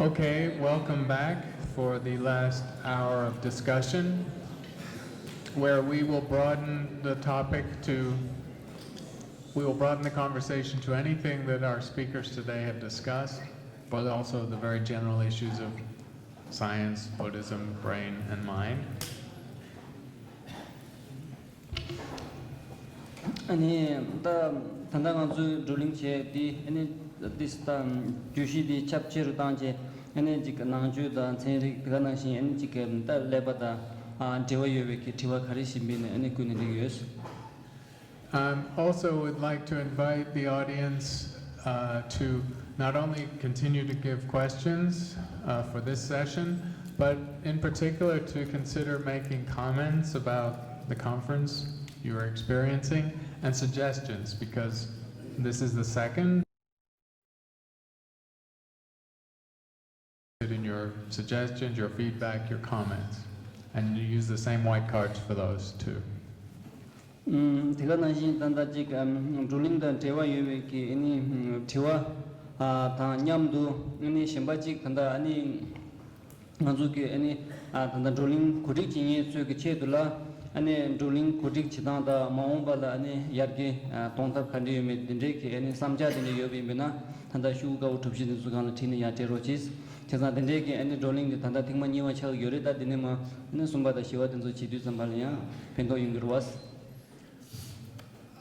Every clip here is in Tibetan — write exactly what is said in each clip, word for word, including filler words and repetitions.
Okay, welcome back for the last hour of discussion, where we will broaden the topic to, we will broaden the conversation to anything that our speakers today have discussed, but also the very general issues of science, Buddhism, brain, and mind. ཨ་ནི་ད་ད་ལྟ་ང་ཚོས་བགྲོ་གླེང་བྱས་ཏེ། ཨ་ནི་ཏིས་ད་བརྗོད་གཞི་འདི་ཁྱབ་ཆེ་རུ་བཏང་བྱས། ཨ་ནི་ཅིག་ནང་ཆོས་དང་ཚན་རིག་དེ་ག་ནང་བཞིན། ཨ་ནི་ཅིག་ད་ཀླད་པ་དང་འབྲེལ་བ་ཡོད་པའི་གི་དྲི་བ་ག་རེ་ཞིག་འབད་ནས་ཨ་ནི་བསྐུལ་ནས་འགྲིག་ཡོད། I also would like to invite the audience uh, to not only continue to give questions uh, for this session, but in particular to consider making comments about the conference you are experiencing and suggestions, because this is the second. In your suggestions, your feedback, your comments, and you use the same white cards for those too. དེ་ག་ནང་བཞིན་ད་ལྟ་ཅིག་བགྲོ་གླེང་དང་འབྲེལ་བ་ཡོད་པའི་གི་ཨ་ནི་དྲི་བ་དང་མཉམ་དུ། ཨ་ནི་གཞན་པ་ཅིག་ད་ལྟ་ཨ་ནི་ང་ཚོ་གི་ཨ་ནི་ད་ལྟ་བགྲོ་གླེང་གོ་སྒྲིག་བྱེད་མཁན་ཚོའི་གི་ཆེད་དུ་ལ། ཨ་ནི་བགྲོ་གླེང་གོ་སྒྲིག་བྱེད་སྟངས་དང་མ་འོངས་པ་ལ་ཨ་ནི་ཡར་རྒྱས་གཏོང་ཐབས་ག་འདྲ་ཡོད་མེད་དེ་འདྲའི་གི་ཨ་ནི་བསམ་འཆར་དེ་འདྲ་ཡོད་པ་ཡིན་པ་ན། ད་ལྟ་ཤོག་བུ་དཀར་པོ་གྲུ་བཞི་དེ་ཚོ་སྒང་ལ་བྲིས་ནས་ཡར་སྤྲད་རོགས་གྱིས། བྱས་ཙང་དེ་འདྲའི་གི་ཨ་ནི་བགྲོ་གླེང་དེ་ད་ལྟ་ཐེངས་མ་གཉིས་པ་ཆགས་ཀྱི་ཡོད་རེད། ད་དེ་ནས་མ་ཨ་ནི་གསུམ་པ་དང་བཞི་པ་དེ་ཚོ་བྱེད་དུས་ཙམ་པ་ལ་ཡང་ཕན་ཐོགས་ཡོང་གི་རེད་བ།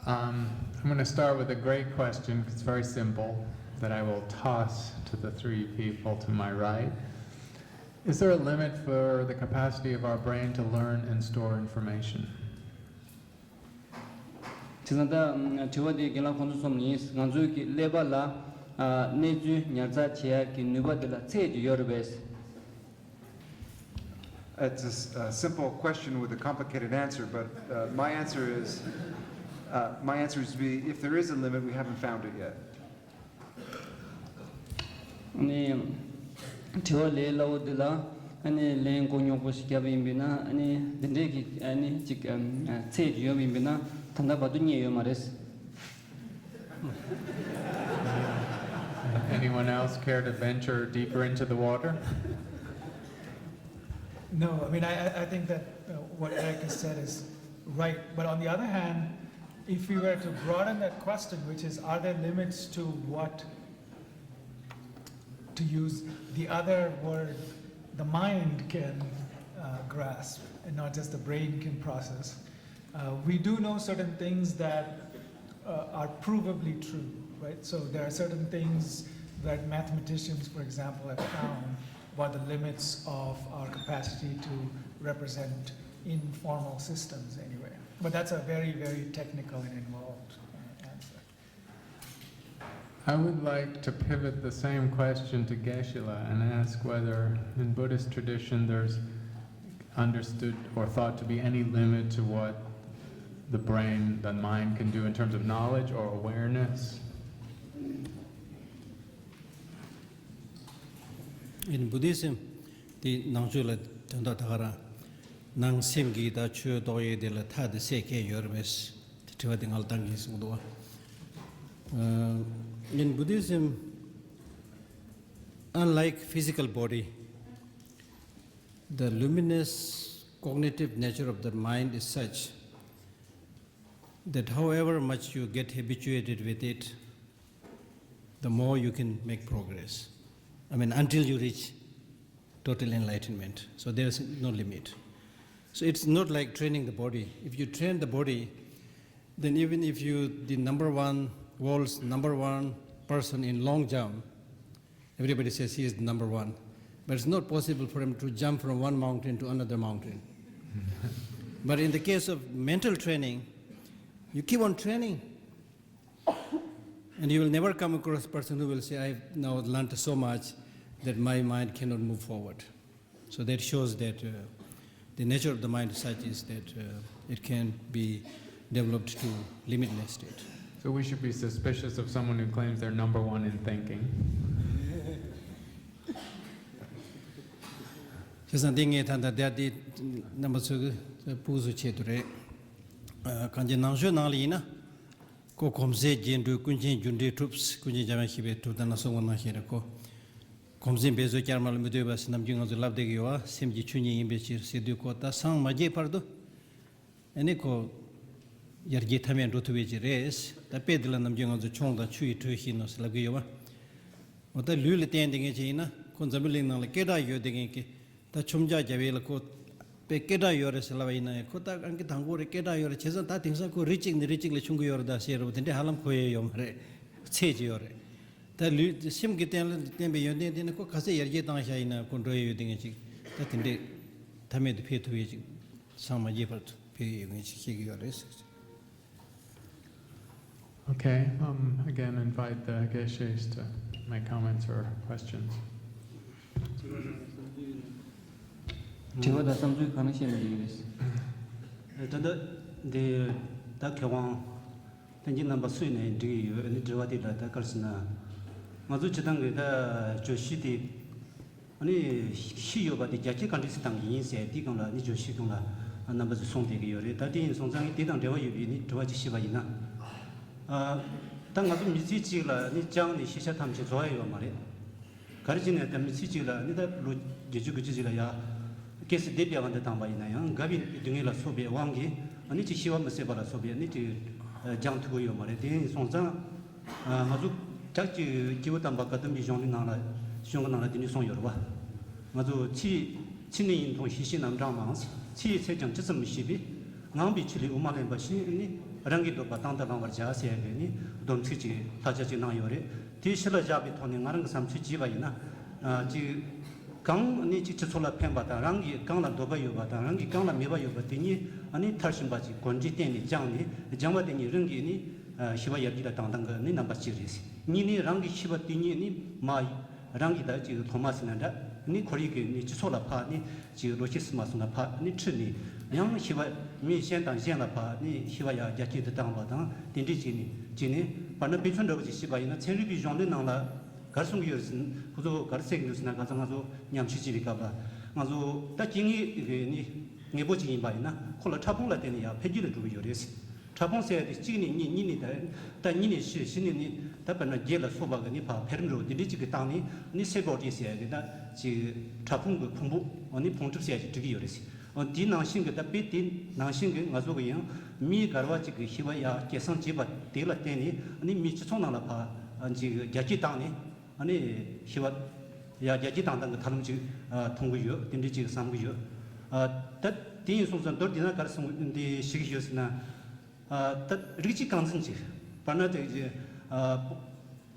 Um, I'm going to start with a great question. It's very simple, that I will toss to the three people to my right. Is there a limit for the capacity of our brain to learn and store information? བྱས་ཙང་ད་དྲི་བ་དེ་རྒན་ལགས་ཁོང་ཚོ་གསུམ་ལ་ཡིན། ང་ཚོའི་གི་ཀླད་པ་ལ་གནས་ཚུལ་ཉར་ཚགས་བྱེད་ཡག་གི་ནུས་པ་དེ་ལ་ཚད་ཅིག་ཡོད་རེད་པས། It's a, s- a simple question with a complicated answer, but uh, my answer is, uh, my answer is be, if there is a limit, we haven't found it yet. ཨ་ནི་དྲི་བ་ལས་སླ་བོ་འདི་ལ་ཨ་ནི་ལན་གོ་རྙོག་པོ་ཞིག་བརྒྱབ་ཡིན་པས་ན། ཨ་ནི་འདི་འདྲས་ཀྱི་ཨ་ནི་ཅིག་ཚད་ཅིག་ཡོད་པ་ཡིན་པས་ན། ད་ལྟ་བར་དུ་རྙེད་ཡོད་མ་རེད། Anyone else care to venture deeper into the water? No, I mean, I, I- I think that uh, what Eric has said is right. But on the other hand, if we were to broaden that question, which is, are there limits to what, to use the other word, the mind can uh, grasp, and not just the brain can process? Uh, we do know certain things that uh, are provably true, right? So there are certain things that mathematicians, for example, have found about the limits of our capacity to represent in formal systems anyway. But that's a very, very technical and involved uh, answer. I would like to pivot the same question to Geshe-la and ask whether in Buddhist tradition there's understood or thought to be any limit to what the brain, the mind can do in terms of knowledge or awareness. In Buddhism, དེ་ནང་ཆོས་ལ་དོན་དག་ད་ག་རང་ནང་སེམས་ཀྱི་ད་ཆོས་རྟོགས་ཡས་དེ་ལ་མཐའ་དེ་ཚད་བརྒལ་ཡོད་རེད་པས། དེ་དྲི་བ་དེ་ང་ལ་བཏང་གིན་གསུངས་འདུག་བ། Uh, in Buddhism, unlike physical body, the luminous cognitive nature of the mind is such that however much you get habituated with it, the more you can make progress. I mean, until you reach total enlightenment. So there's no limit. So it's not like training the body. If you train the body, then even if you, the number one, world's number one person in long jump, everybody says he is the number one. But it's not possible for him to jump from one mountain to another mountain. But in the case of mental training, you keep on training. And you will never come across a person who will say, I've now learned so much that my mind cannot move forward. So that shows that uh, the nature of the mind such is that uh, it can be developed to limitless state. So we should be suspicious of someone who claims they're number one in thinking. བྱས་ཙང་འདི་ངས་ད་ལྟ་བསྡད་དེ་རྣམ་པ་ཚོས་ཕུགས་བསམ་ཆེད་དུ་རེད། ཨ། གང་ཅི་ནང་ཆོས་ནང་ལ་ཡིན་ན། ཀོ་གོམས་སེལ་རྒྱས་འབྲིང་ཀུན་མཁྱེན་རྒྱུ་འབྲས་གྲུབ། ཀུན་མཁྱེན་འཇམ་དབྱངས་བཞད་པས་གྲུབ་མཐའ་རྣམས་གསུངས་པ་ནང་བཞིན་རེད་ཀོ། གོམས་གཟིགས་འབད་རྩོལ་བསྐྱར་མ་ལ་མི་ལྟོས་པ་ཟེར་ནམ་རྒྱུན་ང་ཚོ་ལབ་བསྡད་ཀྱི་ཡོད་པ། སེམས་ཀྱི་ཆོས་ཉིད་ཡིན་པའི་ཕྱིར་ཟེར་དུས་ཁོ་ད་སངས་མ་རྒྱས་བར་དུ་ཨ་ནི་ཁོ་ཡར་རྒྱས་མཐའ་མེད་འགྲོ་ཐུབ་པའི་ཅིག་རེད། ད་དཔེ་འདི་ལ་ནམ་རྒྱུན་ང་ཚོ་ཆུང་དང་ཆུ་ཡི་དྲོད་བཞིན་ནོ་ཟེར་ལབ་ཀྱི་ཡོད་པ། འོ་ད་ལུས་ལ་བརྟེན་བསྡད་མཁན་ཅིག་ཡིན་ན་ཁོ་འཛམ་བུ་གླིང་ནང་ལ་སྐད་གྲགས་ཡོད་བསྡད་མཁན་གྱི་ད་མཆོང་རྒྱག་བརྒྱབ་པ་ལ་ཁོ་དཔེ་སྐད་གྲགས་ཡོད་རེད་ཟེར་ལབ་པ་ཡིན་ན་ཡང་ཁོ་ད་ཨང་ཀི་དང་པོ་རེད། སྐད་གྲགས་ཡོད་རེད། བྱས་ཙང་ད་དེང་སང་ཁོ་རི་གཅིག་ནས་རི་གཅིག་ལ་མཆོང་གི་ཡོད་རེད་ད་ཟེར་རེད་པ། དེ་འདྲའི་ཧ་ལམ་གོ་ཡས་ཡོད་མ་རེད། ཚད་ཅིག་ཡོད་རེད། ད་ལུས་སེམས་ཀྱི་རྟེན་ལ་བརྟེན་པའི་ཡོན་ཏན་དེ་ནི་ཁོ་ག་ཚད་ཡར་རྒྱས་བཏང་བཞག་ཡིན་ན་ཁོ་འགྲོ་ཡས་ཡོད་དེ་ངས་ཅིག་ད་དེ་འདྲས་མཐའ་མེད་དུ་འཕེལ་ཐུབ་ཡས་ཅིག་སངས་མ་རྒྱས་བར་དུ་འཕེལ་ཡས་ཡོད་ངས་ཅིག་ཤེས་ཀྱི་ཡོད་རེད་ཟེར། Okay, um, again, invite the Geshes to make comments or questions. དྲི་བ་དང་བསམ་ཚུལ་གང་ན་བཤད་མི་འདི་ཡིན་རེད། ད་ལྟ་འདི་ད་མཁས་དབང་བསྟན་འཛིན་རྣམ་པ་སུས་ནས་འདྲི་གི་ཡོད། ཨ་ནི་དྲི་བ་དེ་ལ་ད་ག་རེ་ཟེར་ན། ང་ཚོ་སྤྱིར་བཏང་གི་ད་བརྗོད་གཞི་དེ་ཨ་ནི་ཤི་ཡོད་པ་དེ་རྒྱ་སྐྱེད་ག་འདྲས་སེ་བཏང་གི་ཡིན་ཟེར་དེའི་སྒང་ལ་ཨ་ནི་བརྗོད་གཞིའི་སྒང་ལ་རྣམ་པ་ཚོས་གསུངས་བསྡད་ཀྱི་ཡོད་རེད། ད་དེ་ཡིན་སོང་ཙང་ངས་དེ་དང་འབྲེལ་བ་ཡོད་པའི་ཨ་ནི་དྲི་བ་ཅིག་ཞུས་པ་ཡིན་ན། ཨ་ད་ང་ཚོ་མི་ཚེ་གཅིག་ལ་ཨ་ནི་སྦྱངས་ནས་ཤེས་བྱ་ཐམས་ཅད་རྫོགས་ཡ་ཡོད་མ་རེད། ག་རེ་བྱས་ནས་ད་མི་ཚེ་གཅིག་ལ་ནི་ད་ལོ་བརྒྱད་ཅུ་དགུ་བཅུ་ཅིག་ལ་ཡ་སྐྱེ་སྲིད་སྡེ་པའི་དབང་དུ་བཏང་པ་ཡིན་ན་ཡང་འགག་པའི་སྡུག་བསྔལ་ལ་སོགས་པའི་དབང་གིས་ཨ་ནི་ཅིག་ཤི་བ་མི་བཟད་པ་ལ་སོགས་པའི་ཨ་ནི་ཅིག་སྦྱང་ཐུབ་ཀྱི་ཡོད་མ་རེད། དེ་ཡིན་སོང་ཙང་ང་ཚོ་ད་ཅིག་སྐྱེས་བུ་དམ་པ་བཀའ་གདམས་པའི་གཞུང་ལུགས་ནང་ལ་གཞུང་གི་ནང་ལ་དེ་འདྲ་གསུངས་ཡོད་རེད་བ། ང་ཚོ་ཚེ་ཡི་ཚེ་ནི་ཡུན་ཐུང་ཞི་ཞིང་ནམ་གྲང་མང་། ཚེ་ཡི་ཚད་ཀྱང་ཅི་ཙམ་མི་ཤེས་པས། ངང་པའི་ཆུ་ལས་དབུ་མ་ལེན་པ་བཞིན་ནི་རང་གི་འདོད་པ་དང་དུ་བླང་བར་བྱ་ཟེར་ཡ་གི་ནི་སྡོམ་ཚིག་ཅིག་ལྷག་ཆ་ཅིག་གནང་ཡོད་རེད། དེ་གཞི་ལ་བཞག་པའི་ཐོག་ནས་ང་རང་གི་བསམ་ཚུལ་བྱས་པ་ཡིན་ན། ཨ་ཅིག་གང་ནི་ཅིག་སྤྱི་ཚོགས་ལ་ཕན་པ་དང་རང་གི་གང་ལ་འདོད་པ་ཡོད་པ་དང་རང་གི་གང་ལ་མོས་པ་ཡོད་པ་དེ་ཉིད་ཨ་ནི་མཐར་ཕྱིན་པ་ཅིག་གོ་འདྲི་བསྟན་ནས་སྦྱངས་ནས་སྦྱངས་པ་དེ་ཉིད་རང་གི་ནི་ཨ་ཤི་བ་ཡར་རྒྱས་ལ་བཏང་སྟངས་ཀྱི་ནི་རྣམ་པ་གཅིག་རེད། གཉིས་ནི་རང་གི་ཤི་བ་དེ་ཉིད་ནི་མ་རང་གི་ད་ཅིག་ཐོག་མ་ཟིན་ན་འདྲ་ནི་ཁོར་ཡུག་གི་ནི་སྤྱི་ཚོགས་ལ་ཕར་ནི་ཅིག་ལོ་ཤས་སུ་མ་སོང་ན་ཕར་ནི་ཁྲིད་ནས་ཡང་ཤི་བ་མི་གཞན་དང་གཞན་ལ་ཕར་ནི་ཤི་བ་ཡར་རྒྱ་སྐྱེད་དུ་བཏང་བ་དང་དེ་འདྲས་བྱས་ནས་བྱས་ནས་བར་ན་དཔེ་མཚོན་འདྲ་བོ་ཅིག་བཤད་པ་ཡིན་ན་ཚན་རིག་པའི་གཞུང་ལུགས་ནང་ལ་ག་རེ་གསུང་གི་ཡོད་རེད་ཟེར་ན་ཁོ་ཚོ་ག་རེ་བཤད་ཀྱི་འདུག་ཟེར་ན་ག་ཚོད་ང་ཚོ་ཉམས་ཞིབ་བྱེད་པའི་སྐབས་ལ་ང་ཚོ་ད་སྐྱེ་དངོས་རིགས་ནི་དངོས་པོ་ཅིག་ཡིན་པ་ཡིན་ན་ཁོ་ལ་ཕྲ་ཕུང་ལ་བརྟེན་ནས་ཡར་འཕེལ་རྒྱས་ལ་འགྲོ་གི་ཡོད་རེད། ཕྲ་ཕུང་ཟེར་ཡ་དེ་གཅིག་ནས་གཉིས་གཉིས་ནས་ད་ད་གཉིས་ནས་བཞི་བཞི་ནས་ནི་ད་དཔེར་ན་བརྒྱད་ལ་སོགས་པ་གི་ནི་ཕར་འཕེལ་རིམ་འགྲོ་དེ་འདྲའི་གཅིག་གི་སྟེང་ནས་ནི་སེ་གོ་ཏི་ཟེར་ཡ་གི་ད་ཅིག་ཕྲ་ཕུང་གི་ཕུང་པོ་ནི་ཕུང་གྲུབ་ཟེར་ཡ་ཅིག་འགྲིག་གི་ཡོད་རེད། དེའི་ནང་བཞིན་གི་ད་དཔེ་དེ་ནང་བཞིན་གི་ང་ཚོ་གི་ཡང་མི་ག་རེ་བ་ཅིག་གི་ཤི་བ་ཡ་སྐྱེ་སངས་བྱེད་པ་དེ་ལ་བརྟེན་ནས་ནི་མི་སྤྱི་ཚོགས་ནང་ལ་ཕར་ཅིག་རྒྱ་སྐྱེད་བཏང་ནས། ཨ་ནི་ཤི་བ་ཡ་རྒྱ་སྐྱེད་བཏང་སྟངས་ཀྱི་ཐབས་ལམ་ཅིག་ཨ་མཐོང་གི་ཡོད། དེ་འདྲ་ཅིག་བསམ་གི་ཡོད། ཨ་ད་དེ་ཡིན་སོང་ཙང་མདོར་བསྡུས་ན་ག་རེ་གསུང་འདི་ཞུ་གི་ཡོད་ཟེར་ན། ཨ་ད་རིགས་གཅིག་རྐང་འཛིན་ཅིག་བར་ན་དེ་ཅིག་ཨ་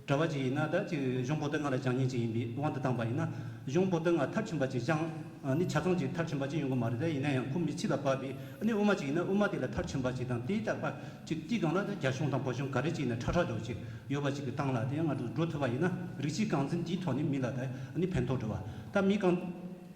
གྲྭ་པ་ཅིག་ཡིན་ན་ད་ཅིག་གཞུང་པོ་ཏི་ལྔ་ལ་སྦྱང་མཁན་ཅིག་ཡིན་པའི་དབང་དུ་བཏང་པ་ཡིན་ན་གཞུང་པོ་ཏི་ལྔ་མཐར་ཕྱིན་པ་ཅིག་སྦྱང་ཨ་ནི་ཆ་ཚང་ཅིག་མཐར་ཕྱིན་པ་ཅིག་ཡོང་གི་མ་རེད། ད་ཡིན་ན་ཡང་ཁོ་མི་ཚེ་ལ་བབས་པའི་ཨ་ནི་དབུ་མ་ཅིག་ཡིན་ན་དབུ་མ་དེ་ལ་མཐར་ཕྱིན་པ་ཅིག་དང་དེའི་རྟག་པར་ཅིག་དེའི་སྒང་ལ་ད་རྒྱ་གཞུང་དང་བོད་གཞུང་ག་རེ་ཅིག་ཡིན་ན་ཁྲ་ཁྲ་འདྲ་བོ་ཅིག་ཡོད་པ་ཅིག་གི་སྟེང་ལ་དེ་ང་ཚོ་འགྲོ་ཐུབ་པ་ཡིན་ན་རིགས་གཅིག་རྐང་འཛིན་དེའི་ཐོག་ནས་མི་ལ་ད་ནི་ཕན་ཐོགས་འགྲོ་བ། ད་མི་གང་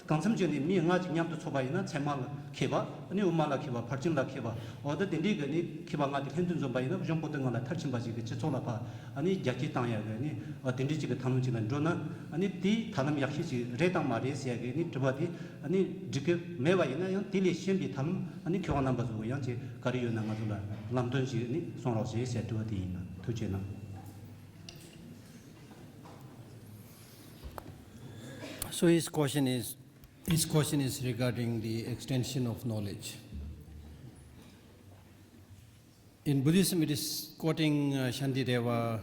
གང་འཚམ་བྱས་ནས་མི་ལྔ་ཅིག་མཉམ་དུ་ཚོགས་པ་ཡིན་ན་ཚད་མ་ལ་མཁས་པ་ནི་དབུ་མ་ལ་མཁས་པ་ཕར་ཕྱིན་ལ་མཁས་པ་འོ་ད་དེ་འདྲའི་གི་ནི་མཁས་པ་ལྔ་དེ་ལྷན་དུ་འཛོམས་པ་ཡིན་ན་གཞུང་པོ་ཏི་ལྔ་ལ་མཐར་ཕྱིན་པ་ཅིག་གི་སྤྱི་ཚོགས་ལ་ཕར་ནི་རྒྱ་སྐྱེད་བཏང་ཡ་གི་ནི་དེ་འདྲའི་ཅིག་གི་ཐབས་ལམ་ཅིག་ལ་འགྲོ་ན་ནི་དེའི་ཐབས་ལམ་ཡག་ཤོས་ཅིག་རེད་དང་མ་རེད་ཟེར་ཡ་གི་ནི་དྲི་བ་དེ་ནི་འགྲིག་གི་མེད་པ་ཡིན་ན་ཡང་དེ་ལས་གཞན་པའི་ཐབས་ལམ་ནི་མཁས་དབང་རྣམ་པ་ཚོ་ཡང་ཅིག་ག་རེ་ཡོད་ན་ང་ཚོ་ལ་ལམ་སྟོན་ཅིག་ནི་གསུང་རོགས་ཞེས་ཟེར་དྲི་བ་དེ་ཡིན། ཐུགས་རྗེ་གནང་། So his question is, his question is regarding the extension of knowledge. In Buddhism, it is quoting uh, Shantideva.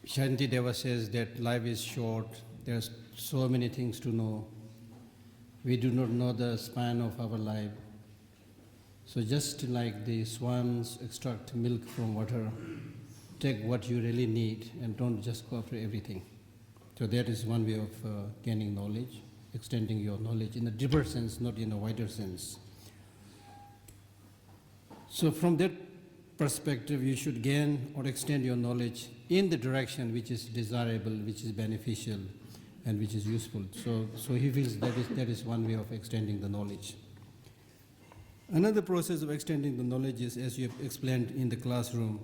Shantideva says that life is short, there are so many things to know. We do not know the span of our life. So just like the swans extract milk from water, take what you really need and don't just go after everything. So that is one way of uh, gaining knowledge, extending your knowledge in a deeper sense, not in a wider sense. So from that perspective, you should gain or extend your knowledge in the direction which is desirable, which is beneficial, and which is useful. So, so he feels that is, that is one way of extending the knowledge. Another process of extending the knowledge is, as you have explained in the classroom,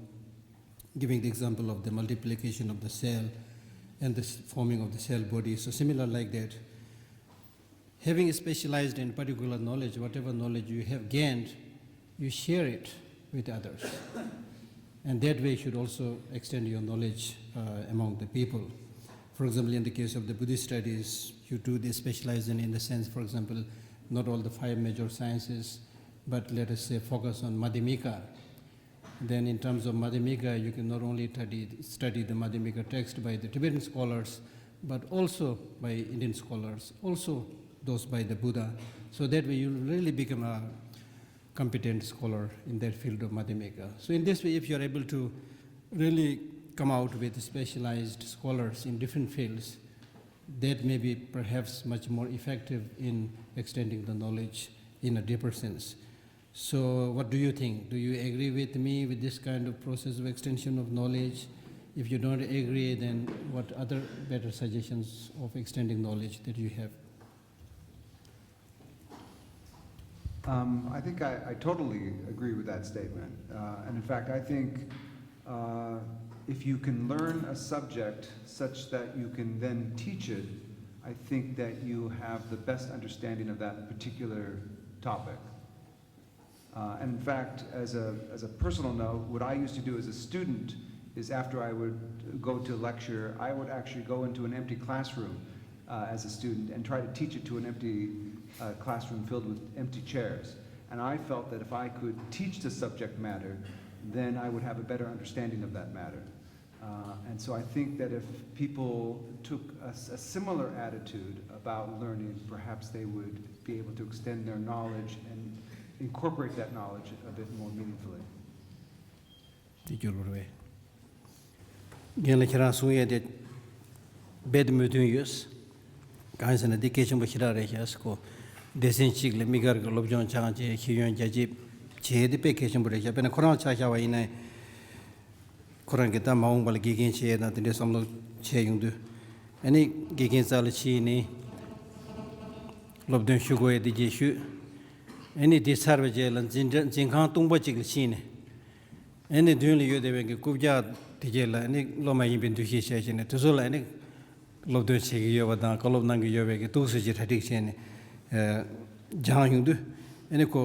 giving the example of the multiplication of the cell and the s- forming of the cell body. So similar like that, having specialized in particular knowledge, whatever knowledge you have gained, you share it with others. And that way you should also extend your knowledge uh, among the people. For example, in the case of the Buddhist studies, you do the specialization in the sense, for example, not all the five major sciences, but let us say focus on Madhyamika. Then in terms of Madhyamika, you can not only study, study the Madhyamika text by the Tibetan scholars, but also by Indian scholars, also those by the Buddha, so that way you will really become a competent scholar in that field of Madhyamika. So in this way, if you are able to really come out with specialized scholars in different fields, that may be perhaps much more effective in extending the knowledge in a deeper sense. So what do you think? Do you agree with me with this kind of process of extension of knowledge? If you don't agree, then what other better suggestions of extending knowledge that you have? Um, I think I, I totally agree with that statement. Uh, and in fact, I think uh, if you can learn a subject such that you can then teach it, I think that you have the best understanding of that particular topic. Uh, and in fact, as a, as a personal note, what I used to do as a student is after I would go to lecture, I would actually go into an empty classroom uh, as a student and try to teach it to an empty uh, classroom filled with empty chairs. And I felt that if I could teach the subject matter, then I would have a better understanding of that matter. Uh, and so I think that if people took a, a similar attitude about learning, perhaps they would be able to extend their knowledge and incorporate that knowledge a bit more meaningfully. དེ་སྐྱོར་བར་བས། རྒན་ལགས་ཁྱེད་རང་གསུང་ཡས་དེ་རྦད་དེ་མོས་མཐུན་ཡོད། གང་ཡིན་ཟེར་ན་འདི་གལ་ཆེན་པོ་ཞེ་དྲག་རེད་ཤག་ཟེར་གོ། སྡེ་ཚན་གཅིག་ལ་དམིགས་བཀར་གྱི་སློབ་སྦྱོང་སྦྱངས་བྱས་ཤེས་ཡོན་རྒྱ་སྐྱེད་བྱས་ཏེ་དཔེ་གལ་ཆེན་པོ་རེད་ཤག་དཔེར་ན་ཁོ་རང་ཆ་བཞག་པ་ཡིན་ན། ཁོ་རང་གིས་ད་མ་འོངས་པ་ལ་དགེ་རྒན་བྱེད་ཡས་དང་དེ་འདྲའི་བསམ་བློ་བྱས་ཡོང་དུས། ཨ་ནི་དགེ་རྒན་རྩ་ལ་ཕྱིན་ནས་སློབ་སྟོན་ཞུ་དགོས་ཡས་དེ་རྗེས་ཞུས། ཨ་ནི་དེ་ཚར་བའི་རྗེས་ལ་འཛིན་གྲྭ་འཛིན་ཁང་སྟོང་པ་གཅིག་ལ་ཕྱིན་ནས། ཨ་ནི་མདུན་ལ་ཡོད་བསྡད་པའི་གི་རྐུབ་བཀྱག་དེ་གྱད་ལ་ཨ་ནི་སློབ་མ་ཡིན་པའི་འདུ་ཤེས་བྱས་བྱས་ནས་དེ་ཚོ་ལ་ཨ་ནི་སློབ་སྟོན་བྱེད་ཀྱི་ཡོད་པ་དང་བཀའ་སློབ་གནང་གི་ཡོད་པའི་གི་འདུག་སེ་ཅིག་གྲ་སྒྲིག་བྱས་ནས་སྦྱངས་ཡོང་དུས། ཨ་ནི་ཁོ་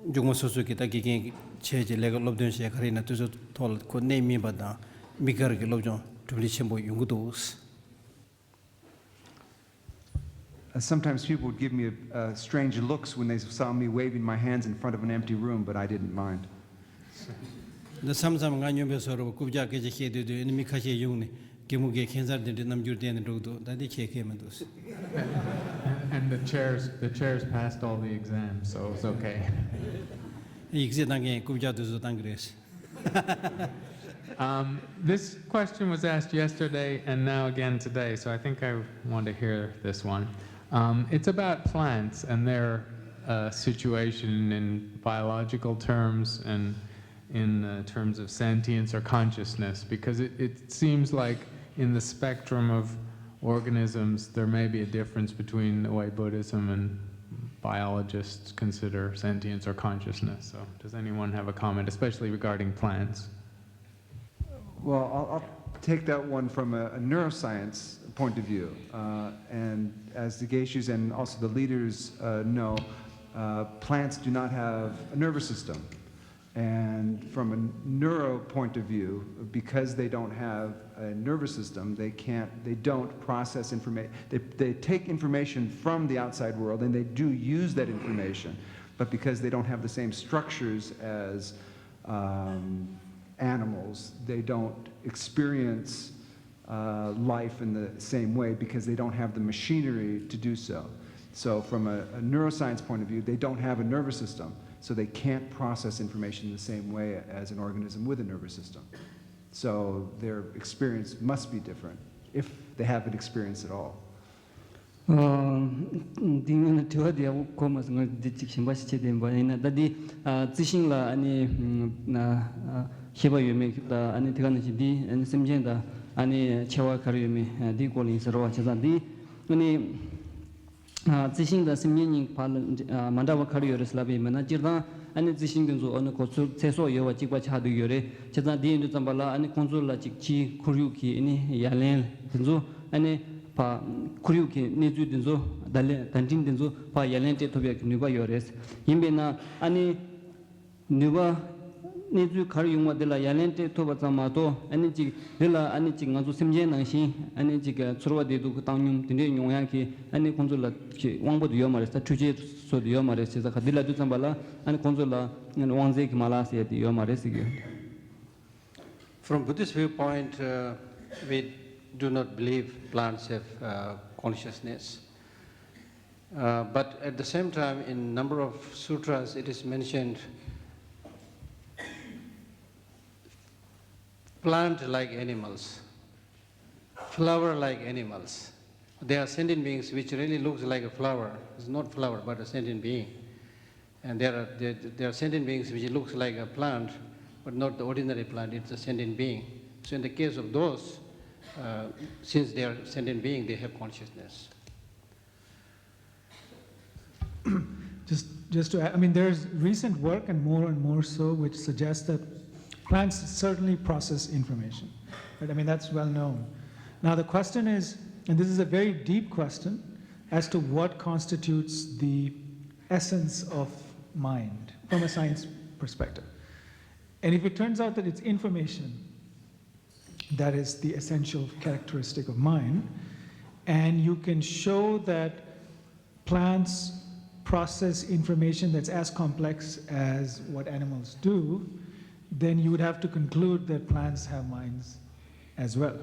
མཇུག་མ་སོ་སོ་གི་ད་དགེ་རྒན་བྱས་ཀྱི་ལས་ཀ་སློབ་སྟོན་བྱས་ག་རེ་ཡིན་ན་དེ་ཚོ་ཐོག་ལ་ཁོ་གནད་སྨིན་པ་དང་དམིགས་བཀར་གྱི་སློབ་སྦྱོང་གྲུབ་འབྲས་ཆེན་པོ་ཡོང་གི་འདུག Uh, Sometimes people would give me uh, strange looks when they saw me waving my hands in front of an empty room, but I didn't mind. འདི་མཚམས་མཚམས་ང་སྨྱོན་པའི་བཟོ་འདྲ་བོ་རྐུབ་བཀྱག་སྐད་ཆ་བཤད་དུས་དུས་ཨ་ནི་མི་ཁ་ཤས་ཡོང་ནས་རྒན་མོ་གིས་ཁྱད་མཚར་དེ་འདྲའི་རྣམ་འགྱུར་བསྟན་ནས་འགྲོ་གི་འདུག་ད་འདི་ཁྱད་ཁྱད་མི་འདུག And the chairs, the chairs passed all the exams, so it's okay. ཡིག་ཚད་བཏང་མཁན་རྐུབ་བཀྱག་དེ་ཚོ་བཏང་གི་རེད། Um, this question was asked yesterday and now again today, so I think I want to hear this one. Um, it's about plants and their uh, situation in biological terms and in uh, terms of sentience or consciousness, because it, it seems like in the spectrum of organisms, there may be a difference between the way Buddhism and biologists consider sentience or consciousness. So, does anyone have a comment, especially regarding plants? Well, I'll, I'll take that one from a, a neuroscience point of view. Uh, and as the geishus and also the leaders uh, know, uh, plants do not have a nervous system. And from a neuro point of view, because they don't have a nervous system, they can't, they don't process information. They, they take information from the outside world and they do use that information. But because they don't have the same structures as um, animals, they don't experience uh, life in the same way because they don't have the machinery to do so. So, from a, a neuroscience point of view, they don't have a nervous system, so they can't process information in the same way as an organism with a nervous system. So, their experience must be different if they have an experience at all. འདི་ངས་ནི་དྲི་བ་དེ་ཡག་པོ་གོ་མ་སོང་། ང་འདི་གཅིག་གཞན་པ་ཞིག་བྱེད་དེ་ཡིན་པ་ཡིན་ན། ད་འདི་རྩི་ཤིང་ལ་ཨ་ནི་ཤེས་པ་ཡོད་མེད་དང་། ཨ་ནི་དེ་ག་ནང་བཞིན་འདི་ཨ་ནི་སེམས་ཅན་དང་ཨ་ནི་ཆེ་བ་ག་རེ་ཡོད་མེད་འདིའི་སྐོར་ལ་ཡིན་ཟེར་བ། བྱས་ཙང་འདི་ཨ་ནི་རྩི་ཤིང་དང་སེམས་ཅན་གཉིས་བར་ལ་མ་འདྲ་བ་ག་རེ་ཡོད་རེད་ཟེར་ལབ་པ་ཡིན་པ་ན། སྤྱིར་བཏང་ཨ་ནི་རྩི་ཤིང་དེ་ཚོ་ཨ་ནི་ཁོ་ཚོའི་ཚེ་སྲོག་ཡོད་པ་གཅིག་པ་ཆགས་བསྡད་ཡོད་རེད། བྱས་ཙང་འདི་ཡིན་དུས་ཙམ་པ་ལ་ཨ་ནི་ཁོང་ཚོ་ལ་ཅིག་ཕྱིའི་ཁོར་ཡུག་གི་ཨ་ནི་ཡ་ལན་དེ་ཚོ་ཨ་ནི་ཕ་ཁོར་ཡུག་གི་གནས་ཚུལ་དེ་ཚོ་བརྡ་ལན་བརྡ་འཕྲིན་དེ་ཚོ་ཕ་ཡ་ལན་སྤྲད་ཐུབ་ཡག་གི་ནུས་པ་ཡོད་རེད། ཡིན་པས་ན་ཨ་ནི་ནུས་པ་ གནས་ཚུལ་ག་རེ་ཡོང་བ་དེ་ལ་ཡ་ལན་སྤྲད་ཐུབ་པ་ཙམ་མ་གཏོགས། ཨ་ནི་ཅིག་དེ་ལ་ཨ་ནི་ཅིག་ང་ཚོ་སེམས་ཅན་ནང་བཞིན་ཨ་ནི་ཅིག་ཚོར་བ་བདེ་སྡུག་བཏང་སྙོམས་དེ་འདྲས་མྱོང་ཡག་གི་ཨ་ནི་ཁོང་ཚོ་ལ་ཅིག་དབང་པོ་དེ་ཡོད་མ་རེད་ས། འཕྲུལ་ཆས་སོགས་དེ་ཡོད་མ་རེད་ཟེར་ས། ག་དེ་ལ་དུས་ཙམ་པ་ལ་ཨ་ནི་ཁོང་ཚོ་ལ་ཨ་ནི་དབང་རྩལ་གྱི་མ་ལག་ཟེར་ཡ་དེ་ཡོད་མ་རེད་ཟེར་གྱི་ཡོད། From Buddhist viewpoint, uh, we do not believe plants have uh, consciousness. Uh, but at the same time, in number of sutras, it is mentioned plant like animals, flower like animals. They are sentient beings which really looks like a flower. It's not flower, but a sentient being. And there are, there, there are sentient beings which looks like a plant, but not the ordinary plant, it's a sentient being. So in the case of those, uh, since they are sentient being, they have consciousness. Just, just to add, I mean, there's recent work and more and more so, which suggests that plants certainly process information. Right? I mean, that's well known. Now, the question is, and this is a very deep question, as to what constitutes the essence of mind from a science perspective. And if it turns out that it's information that is the essential characteristic of mind, and you can show that plants process information that's as complex as what animals do, then you would have to conclude that plants have minds as well,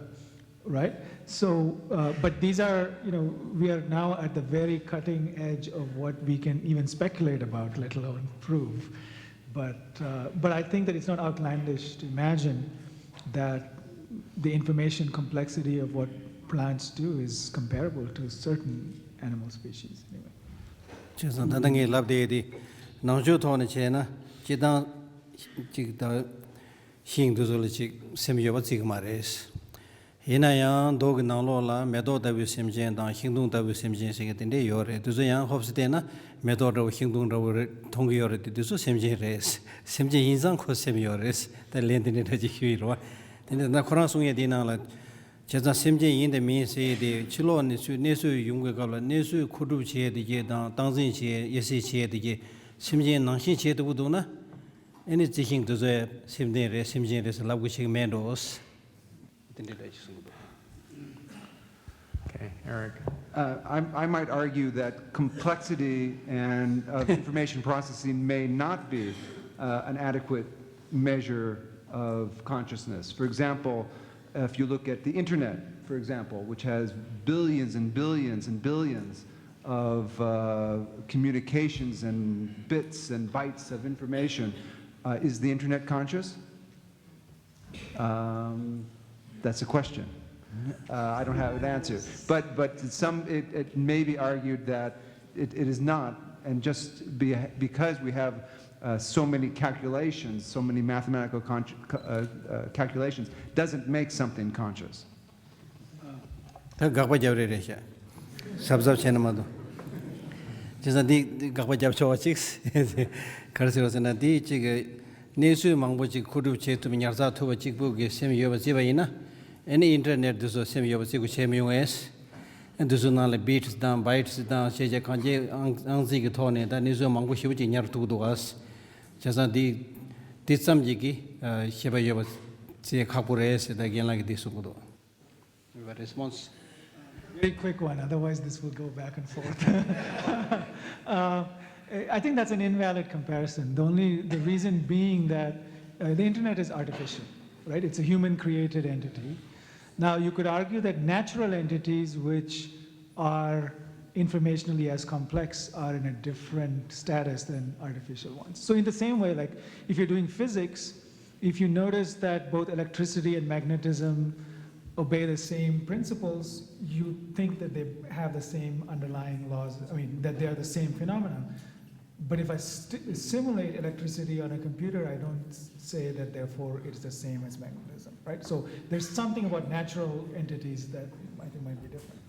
right? So, uh, but these are, you know, we are now at the very cutting edge of what we can even speculate about, let alone prove. But, uh, but I think that it's not outlandish to imagine that the information complexity of what plants do is comparable to certain animal species, anyway. བྱས་ཙང་ད་ལྟ་ངས་ལབ་བསྡད་དེ་ནང་ཆོས་ཐོག་ནས་བྱས་ན་སྤྱིར་བཏང་ཅིག་ད་ཤིང་འདི་ཚོ་ལ་ཅིག་སེམས་ཡོད་པ་བརྩི་གི་མ་རེད། ཡིན་ན་ཡང་མདོ་གི་ནང་ལོགས་ལ་མེ་ཏོག་ལྟ་བུའི་སེམས་ཅན་དང་ཤིང་སྡོང་ལྟ་བུའི་སེམས་ཅན་ཟེར་མཁན་དེ་འདྲས་ཡོད་རེད། དེ་ཚོ་ཡང་ཧོབ་སེ་བལྟས་ན་མེ་ཏོག་འདྲ་བོ་ཤིང་སྡོང་འདྲ་བོ་རེད་མཐོང་གི་ཡོད་རེད་དེ་དེ་ཚོ་སེམས་ཅན་རེད། སེམས་ཅན་ཡིན་ཙང་ཁོ་སེམས་ཡོད་རེད། ད་ལན་དེ་འདྲས་འདྲ་ཅིག་ཞུས་ཡིན་རེད་བ། དེ་འདྲས་ད་ཁོ་རང་གསུང་ཡས་དེའི་ནང་ལ། བྱས་ཙང་སེམས་ཅན་ཡིན་དང་མིན་ཟེར་ཡས་དེ་ཕྱི་ལོགས་ནས་ཚུར་གནས་ཚུལ་ཡོང་གི་སྐབས་ལ་གནས་ཚུལ་མཁོ་སྒྲུབ་བྱེད་ཡས་དེ་གྱད་དང་སྟངས་འཛིན་བྱེད་ཡས་དབྱེ་གསེས་བྱེད་ཡས་དེ་གྱད་སེམས་ཅན་ནང་བཞིན་བྱེད་ཐུབ་ཀྱི་འདུག་ན། ཨེ་ནི་རྩི་ཤིང་དེ་ཚོ་ཡང་སེམས་ལྡན་རེད་སེམས་ཅན་རེད་ཟེར་ལབ་དགོས་ཤེས་ཀྱི་མེད་འགྲོ། དེ་འདྲའི་ལས་ཀྱི་གསུང་གི་འདུག Okay, Eric. Uh, I, I might argue that complexity and of information processing may not be uh, an adequate measure of consciousness. For example, if you look at the internet, for example, which has billions and billions and billions of uh, communications and bits and bytes of information, uh, is the internet conscious? Um, that's a question. Uh, I don't have an answer. But, but some, it, it may be argued that it, it is not, and just be, because we have uh, so many calculations, so many mathematical con- uh, uh, calculations, doesn't make something conscious. ད་དགག་པ་རྒྱབ་རེ་རེད་ཤག་གཟབ་གཟབ་བྱས་ན་མ་གཏོགས། བྱས་ཙང་འདི་འདི་དགག་པ་རྒྱབ་ཆོག་པ་གཅིག་ག་རེ་ཟེར་བ་ཟེར་ན་འདི་གཅིག་གི་གནས་ཚུལ་མང་པོ་གཅིག་མཁོ་སྒྲུབ་བྱེད་ཐུབ་ཉར་ཚགས་ཐུབ་པ་གཅིག་པུ་གི་སེམས་ཡོད་པ་བརྩིས་པ་ཡིན་ན། ཨེ་ནི་ཨིན་ཊར་ནེཊ་འདི་ཚོ་སེམས་ཡོད་པ་བརྩི་དགོས་བྱས་མི་ཡོང་ངས། འདི་ཚོ་ནང་ལ་བིཊ་དང་བའིཊ་དང་ཞེས་བྱ་གང་ཅི་ཨང་ཨང་རྩིས་ཀྱི་ཐོག་ནས་ད་གནས་ཚུལ་མང་པོ་ཞེ་པོ་ཅིག་ཉར་ཐུབ་ཀྱི་འདུག་ག་བྱས་ཙང་འདི་འདི་ཙམ་གཅིག་གི་ཤེས་པ་ཡོད་པ་བརྩི་ཁག་པོ་རེད་ཟེར་ད་རྒན་ལགས་ཀྱིས་འདི་གསུང་གི་འདུག Your response? Very quick one, otherwise this will go back and forth. Uh, I think that's an invalid comparison. The only the reason being that uh, the internet is artificial, right? It's a human-created entity. Now you could argue that natural entities which are informationally as complex are in a different status than artificial ones. So in the same way, like if you're doing physics, if you notice that both electricity and magnetism obey the same principles, you think that they have the same underlying laws, I mean, that they are the same phenomenon. But if I st- simulate electricity on a computer, I don't say that therefore it's the same as magnetism, right? So there's something about natural entities that I think might be different.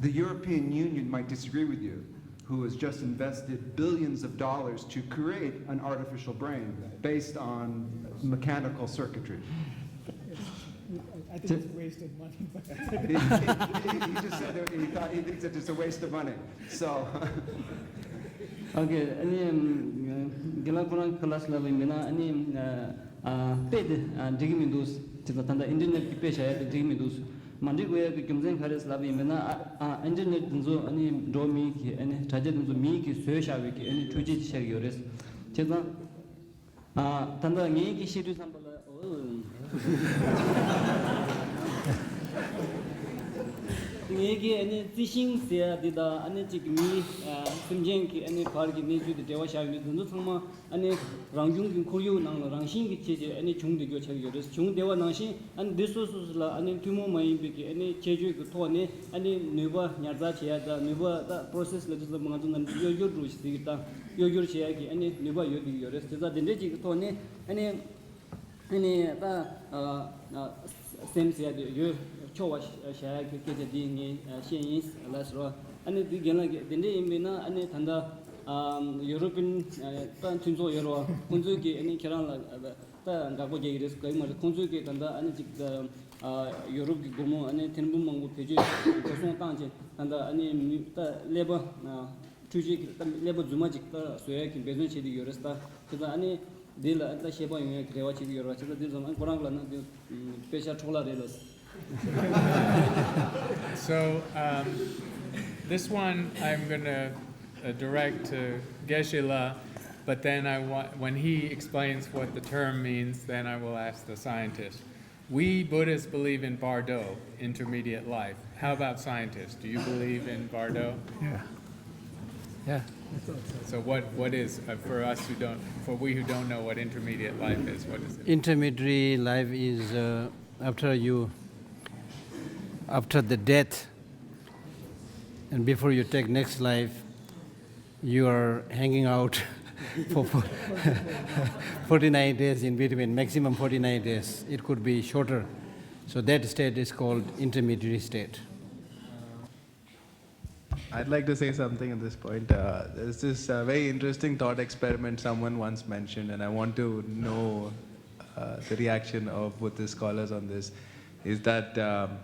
The European Union might disagree with you, who has just invested billions of dollars to create an artificial brain based on mechanical circuitry. I think it's a waste of money. But he, he, he, just said that he, thought, he thinks that it's a waste of money. So. ཨོ་ཁེ། ཨ་ནི་རྒན་ལགས་ཁོ་རང་གི་ལབ་པ་ཡིན་ན། ཨ་ནི་ཨ་དཔེ་དེ་ཨ་འགྲིག་གི་མི་འདུག་དེ་ད་ད་ལྟ་ཨིན་ཊར་ནེཊ་གི་དཔེ་བཞག་ཡ་དེ་འགྲིག་གི་མི་འདུག་མ་འགྲིག་དགོས་ཡ་གི་རྒྱུ་མཚན་ག་རེ་ལབ་པ་ཡིན་ན། ཨ་ཨ་ཨིན་ཊར་ནེཊ་དེ་ཚོ་ཨ་ནི་འགྲོ་མི་གི་ཨ་ནི་དྲ་རྒྱ་དེ་ཚོ་མི་གི་བཟོས་བཞག་པའི་གི་ཨ་ནི་འཕྲུལ་ཆས་ཅིག་ཆགས་ཀྱི་ཡོད་རེད། བྱས་ཙང་ཨ་ད་ལྟ་ངའི་གི་ཤེས་དུས་ཙམ་པ་ལ། ངེད་ཀྱི་ཨ་ནི་རྩི་ཤིང་ཟེར་ཡ་འདི་དང་། ཨ་ནི་གཅིག་མི་ཨ་སེམས་ཅན་གྱི་ཨ་ནི་བར་གྱི་གནས་ཚུལ་དང་འབྲེལ་བ་བཞག་ཡོད། འདི་ཚོ་ཚང་མ་ཨ་ནི་རང་བྱུང་གི་ཁོར་ཡུག་ནང་ལ་རང་བཞིན་གྱི་བྱས་བྱས་ཨ་ནི་བྱུང་བསྡད་རྒྱུ་ཆགས་ཡོད་རེད། བྱུང་བསྡད་པ་ནང་བཞིན་ཨ་ནི་འདི་སོ་སོ་སོ་ལ་ཨ་ནི་ཐུན་མོང་མ་ཡིན་པའི་གི་ཨ་ནི་ཁྱད་ཆོས་ཀྱི་ཐོག་ནས་ཨ་ནི་ནུས་པ་ཉར་ཚགས་བྱེད་ཡ་དང་། ནུས་པ་ད་པོ་རོ་སེ་སི་ལབ་དུས་ཙམ་པ་ང་ཚོ་ནང་གཡོ་སྒྱུར་འདྲ་ཞིག་ཟེར་གྱི་དང་། གཡོ་སྒྱུར་བྱེད་ཡ་གི་ཨ་ནི་ནུས་པ་ཡོད་བསྡད་ཀྱི་ཡོད་རེད། དེ་ཙང་དེ་འདྲའི་ཅིག་གི་ཐོག་ནས་ཨ་ནི། ཨ་ནི་ད་ཨ་ཨ་སེམས་ཟེར་ཡ་དེ་ཡོད་ཆོག་པ་བྱ་ཡ་གི་སྐད་ཆ་འདི་ངས་ཨ་བཤད་ཡིན་ལགས་སོ། ཨ་ནི་འདི་རྒན་ལགས་ཀྱིས་དེ་འདྲ་ཡིན་པས་ན། ཨ་ནི་ད་ལྟ་ཨ་ཡུ་རོ་པིན་ཨ་ད་མཐུན་ཚོགས་ཡོད་རེད་པ། ཁོང་ཚོས་ཀྱིས་ཨ་ནི་ཁྱེད་རང་ལ་ཨ་ད་དགག་པ་རྒྱག་གི་རེད་ཟེར་གི་མ་རེད། ཁོང་ཚོས་ཀྱིས་ད་ལྟ་ཨ་ནི་ཅིག་ཨ་ཡུ་རོབ་ཀྱི་སྒོར་མོ་ཨ་ནི་ཐེར་འབུམ་མང་པོ་བེད་སྤྱོད་འགྲོ་སོང་བཏང་བྱས། ད་ལྟ་ཨ་ནི་མི་ད་ཀླད་པ་ཨ་འཕྲུལ་ཆས་ཀྱི་ད་ཀླད་པ་རྫུན་མ་ཅིག་ད་བཟོ་ཡ་གི་འབད་བརྩོན་བྱེད་ཀྱི་ཡོད་རེད་ད། དེ་ད་ཨ་ནི། འདི་ལ་ད་ཤེས་པ་ཡོང་ཡ་གི་རེ་བ་བྱེད་ཀྱི་ཡོད་རེད་བ། བྱས་ཙང་འདི་ཚོ་ཁོ་རང་ལ་ན་འདི་དཔེ་ཆ་འཕྲོ་བརླག་རེད་ལགས། So, um, this one I'm gonna uh, direct to Geshe-la, but then I want, when he explains what the term means, then I will ask the scientist. We Buddhists believe in Bardo, intermediate life. How about scientists? Do you believe in Bardo? Yeah. Yeah. So what, what is, uh, for us who don't, for we who don't know what intermediate life is, what is it? Intermediary life is, uh, after you, after the death, and before you take next life, you are hanging out for, for forty-nine days in between, maximum forty-nine days. It could be shorter. So that state is called intermediary state. I'd like to say something at this point. Uh, there's this uh, very interesting thought experiment someone once mentioned, and I want to know uh, the reaction of Buddhist scholars on this. Is that um,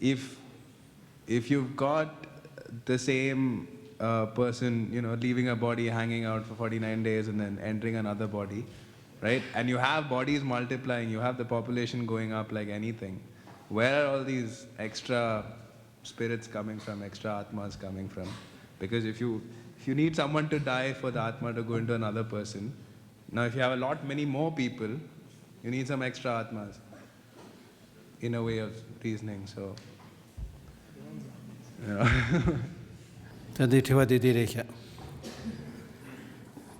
if if you've got the same uh, person, you know, leaving a body, hanging out for forty-nine days and then entering another body, right? And you have bodies multiplying, you have the population going up like anything. Where are all these extra spirits coming from, extra atmas coming from? Because if you if you need someone to die for the atma to go into another person, now if you have a lot many more people, you need some extra atmas, in a way of reasoning. So, yeah. ད་འདི་དྲི་བ་འདི་འདི་རེད་ཤག་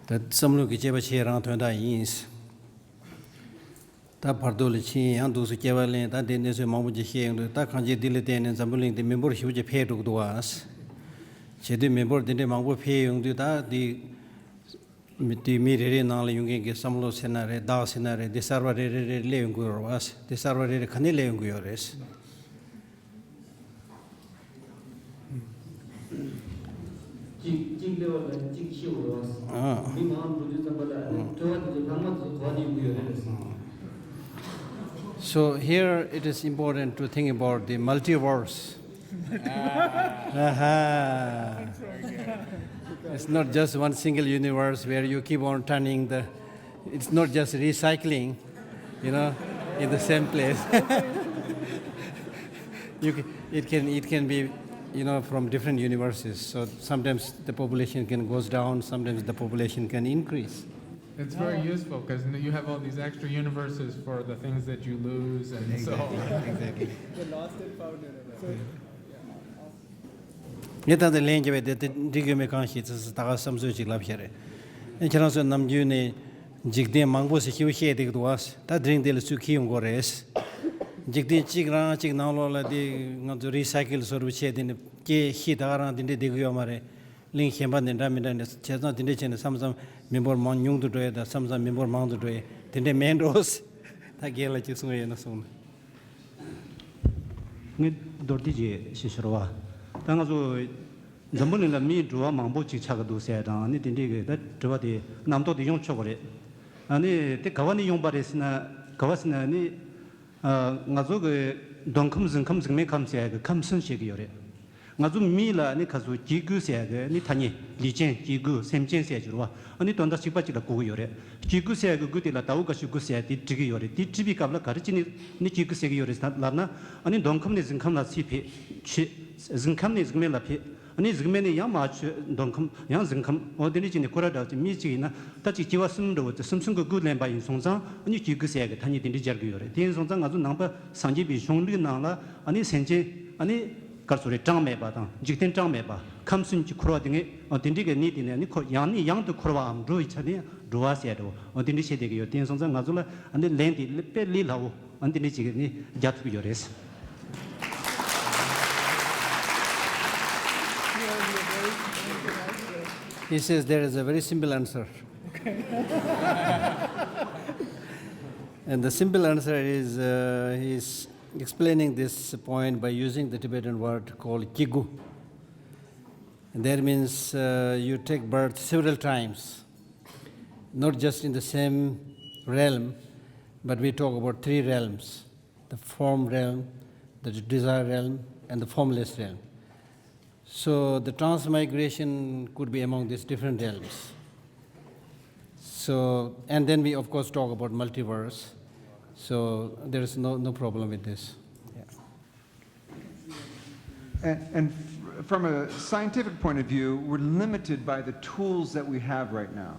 ད་བསམ་བློ་གི་དཔྱད་པ་བྱེད་རང་དོན་དག་ཡིན། ད་བར་དོ་ལ་ཕྱིན་ཡང་འདུག་སེ་སྐྱེ་བ་ལེན། ད་འདི་གནས་ཚུལ་མང་པོ་ཅིག་བཤད་ཡོང་དུས། ད་གང་ཅི་འདི་ལ་བརྟེན་ནས་འཛམ་བུ་གླིང་འདི་མི་འབོར་ཞེ་པོ་ཅིག་འཕེལ་འགྲོ་གི་འདུག་ཨ། བྱེད་དུས་མི་འབོར་འདི་འདྲའི་མང་པོ་འཕེལ་ཡོང་དུས། ད་འདི་མི་དེ་མི་རེ་རེའི་ནང་ལ་ཡོང་མཁན་གྱི་བསམ་བློ་ཟེར་ན་རེད། བདག་ཟེར་ན་རེད། འདི་གསར་པ་རེ་རེ་རེ་སླེབས་ཡོང་གི་ཡོད་རེད་བ། འདི་གསར་པ་རེ་རེ་ག་ནས་སླེབས་ཡོང་གི་ཡོད་རེད། གཅིག་གཅིག་སླེབས་པ་ལ་གཅིག་ཤི་བ་རེད་བ། ཨ། མི་མང་འགྲོ་དུས་ཙམ་པ་ལ་ཨ་ནི་ཨ་ཐོས་པ་དེ་ཚོ་ལྷག་མ་དེ་ཚོ་གོ་བ་ནས་ཡོང་གི་ཡོད་རེད། So here it is important to think about the multiverse. Aha. It's not just one single universe where you keep on turning the, it's not just recycling, you know, in the same place. You can, it can, it can be, you know, from different universes. So sometimes the population can goes down, sometimes the population can increase. It's very useful because you have all these extra universes for the things that you lose and so on. Exactly. The lost and found universe. ངས་ད་ལྟ་ལན་རྒྱབ་པའི་དེ་དེ་འགྲིག་ཡོད་མེད་གང་ཤེས། ཙི་ཙི་ད་ག་བསམ་ཚུལ་ཅིག་ལབ་བཤད་རེད། ཨེ་ཁྱེད་རང་ཚོས་ནམ་རྒྱུན་ནས་འཇིག་རྟེན་མང་པོ་ཟེར་ཞེ་པོ་བཤད་བསྡད་ཀྱི་འདུག་བ། ད་དེ་རིང་འདི་ལ་ཚུར་འཁྱེར་ཡོང་དགོས་རེད། འཇིག་རྟེན་གཅིག་རང་གཅིག་ནང་ལོགས་ལ་དེ་ང་ཚོ་རི་སའི་ཀལ་བཟོ་འདྲ་བྱས། དེ་ནས་སྐྱེ་ཤི་ད་ག་རང་དེ་འདྲས་བསྡད་ཀྱི་ཡོད་མ་རེད། གླིང་གཞན་པ་ནས་འདྲ་མི་འདྲ་ནས་བྱས་ཙང་། དེ་འདྲས་བྱས་ནས་མཚམས་མཚམས་མི་འབོར་མང་ཉུང་དུ་འགྲོ་ཡས་དང་། མཚམས་མཚམས་མི་འབོར་མང་དུ་འགྲོ་ཡས་དེ་འདྲས་མེད་འགྲོ། ད་རྒན་ལགས་ཀྱིས་གསུང་ཡས་ཡོད་ན་གསུང་ན། ངས་མདོར་བསྡུས་ཅིག་ཞུ་ཞུ་རོགས། ད་ང་ཚོ་འཛམ་བུ་གླིང་ལ་མིའི་འགྲོ་བ་མང་པོ་ཅིག་ཆགས་ཀྱི་འདུག་ཟེར་དང་། ཨ་ནི་དེ་འདྲས་ཀྱི་ད་དྲི་བ་དེ་རྣམ་རྟོག་དེ་ཡོང་ཆོག་གི་རེད། ཨ་ནི་དེ་ག་བ་ནས་ཡོང་པ་རེད་ཟེར་ན། ག་བ་ཟེར་ན་ནི། ཨ། ང་ཚོ་གི་མདོ་ཁམས་ཟིན་ཁམས་ཟིན་མེད་ཁམས་ཟེར་ཡ་གི་ཁམས་གསུམ་བཤད་ཀྱི་ཡོད་རེད། ང་ཚོ་མི་ལ་ནི་ཁ་སོ་སྐྱེ་དགུ་ཟེར་ཡ་གི་ནི་ཐ་སྙད་ལུས་ཅན་སྐྱེ་དགུ་སེམས་ཅན་ཟེར་གྱི་རེད་བ། ཨ་ནི་དོན་དག་གཅིག་པ་གཅིག་ལ་གོ་གི་ཡོད་རེད། སྐྱེ་དགུ་ཟེར་ཡ་གི་དགུ་དེ་ལ་ཟླ་བོ་ག་ཤུ་དགུ་ཟེར་ཡ་དེ་བྲིས་གི་ཡོད་རེད། དེ་བྲིས་པའི་སྐབས་ལ་ག་རེ་བྱས་ནས་ནི་སྐྱེ་དགུ་ཟེར་གི་ཡོད་རེད་ལབ་ན། ཨ་ནི་མདོ་ཁམས་ནས་གཟིགས་ཁམས་ལ་ཚུར་ཕེབས་བྱས། གཟིགས་ཁམས་ནས་གཟིགས་མེད་ལ་ཕེབས། ཨ་ནི་གཟིགས་མེད་ནས་ཡང་མར་བྱོན། མདོ་ཁམས་ཡང་གཟིགས་ཁམས། འོ་དེ་འདྲ་བྱས་ནས་ཁོ་ར་འདྲ་བྱས་མི་གཅིག་ཡིན་ན་ད་ཅིག་སྐྱེ་བ་གསུམ་འདྲ་བོ་དེ་གསུམ་གསུམ་གྱི་དགུ་ལེན་པ་ཡིན་སོང་ཙང་ཨ་ནི་སྐྱེ་དགུ་ཟེར་ཡ་གི་ཐ་སྙད་དེ་འདྲ་སྦྱར་གི་ཡོད་རེད། དེ་ཡིན་སོང་ཙང་ང་ཚོ་ནང་པ་སངས་རྒྱས་པའི་གཞུང་ལུགས་ནང་ལ་ཨ་ནི་སེམས་ཅན་ཨ་ནི་ག་རེ་ཟེར་རེད། གྲངས་མེད་པ་དང་འཇིག་རྟེན་གྲངས་མེད་པ་ཁམས་གསུམ་གྱི་འཁོར་བ་དེ་ངས་ཨ་དེ་འདྲའི་གི་གནས་དེ་ནས་ཨ་ནི་ཁོ་ཡང་ནས་ཡང་དུ་འཁོར་བའམ་འགྲོ་བའི་ཆ་ནས་འགྲོ་བ་ཟེར་ཡ་འདྲ་བོ་ཨ་དེ་འདྲ་བཤད་བསྡད་ཀྱི་ཡོད། དེ་ཡིན་སོང་ཙང་ང་ཚོ་ལ་ཨ་ནི་ལན་དེ་དཔེ་ལས་སླ་བོ། ཨ་འདི་འདྲ་ཅིག་ནི་རྒྱག་ཐུབ་ཡོད་རེད། He says there is a very simple answer. And the simple answer is, uh, he's explaining this point by using the Tibetan word called kigu. And that means, uh, you take birth several times, not just in the same realm, but we talk about three realms: the form realm, the desire realm, and the formless realm. So the transmigration could be among these different realms. So, and then we of course talk about multiverse. So there is no, no problem with this. Yeah. And, and f-, from a scientific point of view, we're limited by the tools that we have right now.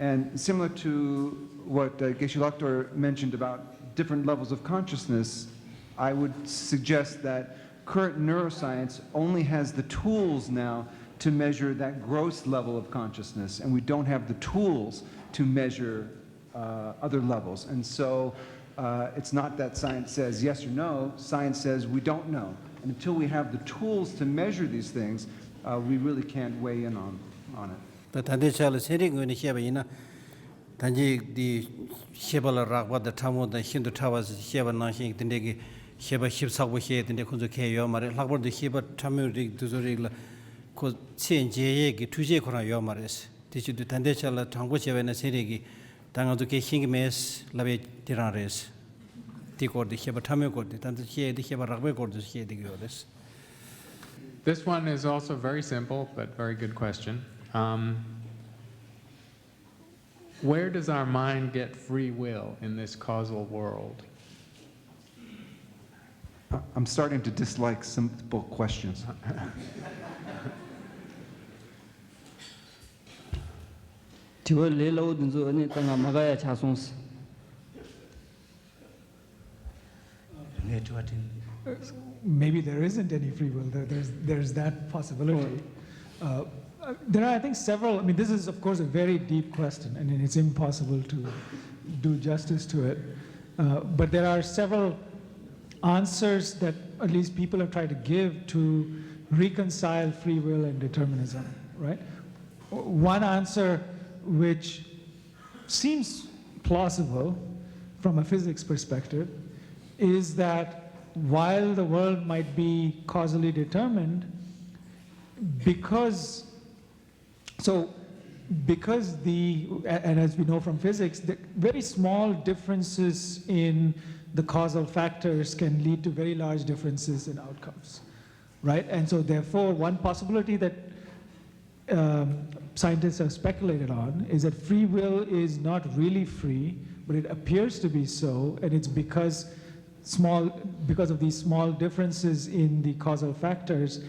And similar to what, uh, Geshe Lakdor mentioned about different levels of consciousness, I would suggest that current neuroscience only has the tools now to measure that gross level of consciousness, and we don't have the tools to measure, uh, other levels. And so, uh, it's not that science says yes or no, science says we don't know. And until we have the tools to measure these things, uh, we really can't weigh in on, on it. ད་ད་ལྟའི་ཆ་ལ་ཚན་རིག་ངོས་ནས་བཤད་པ་ཡིན་ན། ད་ཅིག་འདི་ཤེས་པ་ལ་རགས་པ་དང་ཕྲ་མོ་དང་ཤིན་ཏུ་ཕྲ་བ་ཞེས་བཤད་པ་ནང་བཞིན་དེ་འདྲའི་གི་ཤེས་པ་ཞིབ་ཚགས་པོ་བཤད་དེ་འདྲའི་ཁོ་ཚོ་གལ་ཡོད་མ་རེད། ལྷག་པར་དུ་ཤེས་པ་ཕྲ་མོའི་རིགས་དེ་ཚོ་རིགས་ལ་ཁོ་ཚད་འཇལ་ཡས་ཀྱི་འཕྲུལ་ཆས་ཁོ་རང་ཡོད་མ་རེད། དེ་བྱེད་དུས་ད་ལྟའི་ཆ་ལ་དྲང་པོ་བྱས་པ་ཡིན་ན་ཚན་རིག་གིས་ད་ང་ཚོ་གས་ཤེས་ཀྱི་མེད་ལབ་ཡས་དེ་རང་རེད། དེ་སྐོར་དེ་ཤེས་པ་ཕྲ་མོའི་སྐོར་དེ་ད་ལྟ་བཤད་ཡས་དེ་ཤེས་པ་རགས་པའི་སྐོར་དེ་བཤད་བསྡད་ཀྱི་ཡོད་རེད། This one is also very simple, but very good question. Um, where does our mind get free will in this causal world? I- I'm starting to dislike simple questions. དྲི་བ་ལས་སླ་བོ་འདི་ཚོ་ཨ་ནི་ད་ང་མ་དགའ་ཡ་ཆགས་སོང་། ངས་དྲི་བ་དྲིས། Maybe there isn't any free will. There, there's, there's that possibility. Uh, there are, I think, several. I mean, this is, of course, a very deep question, and it's impossible to do justice to it. Uh, but there are several answers that at least people have tried to give to reconcile free will and determinism, right? One answer, which seems plausible from a physics perspective, is that while the world might be causally determined, because, so, because the, a- and as we know from physics, the very small differences in the causal factors can lead to very large differences in outcomes, right? And so, therefore, one possibility that um, scientists have speculated on is that free will is not really free, but it appears to be so, and it's because small, because of these small differences in the causal factors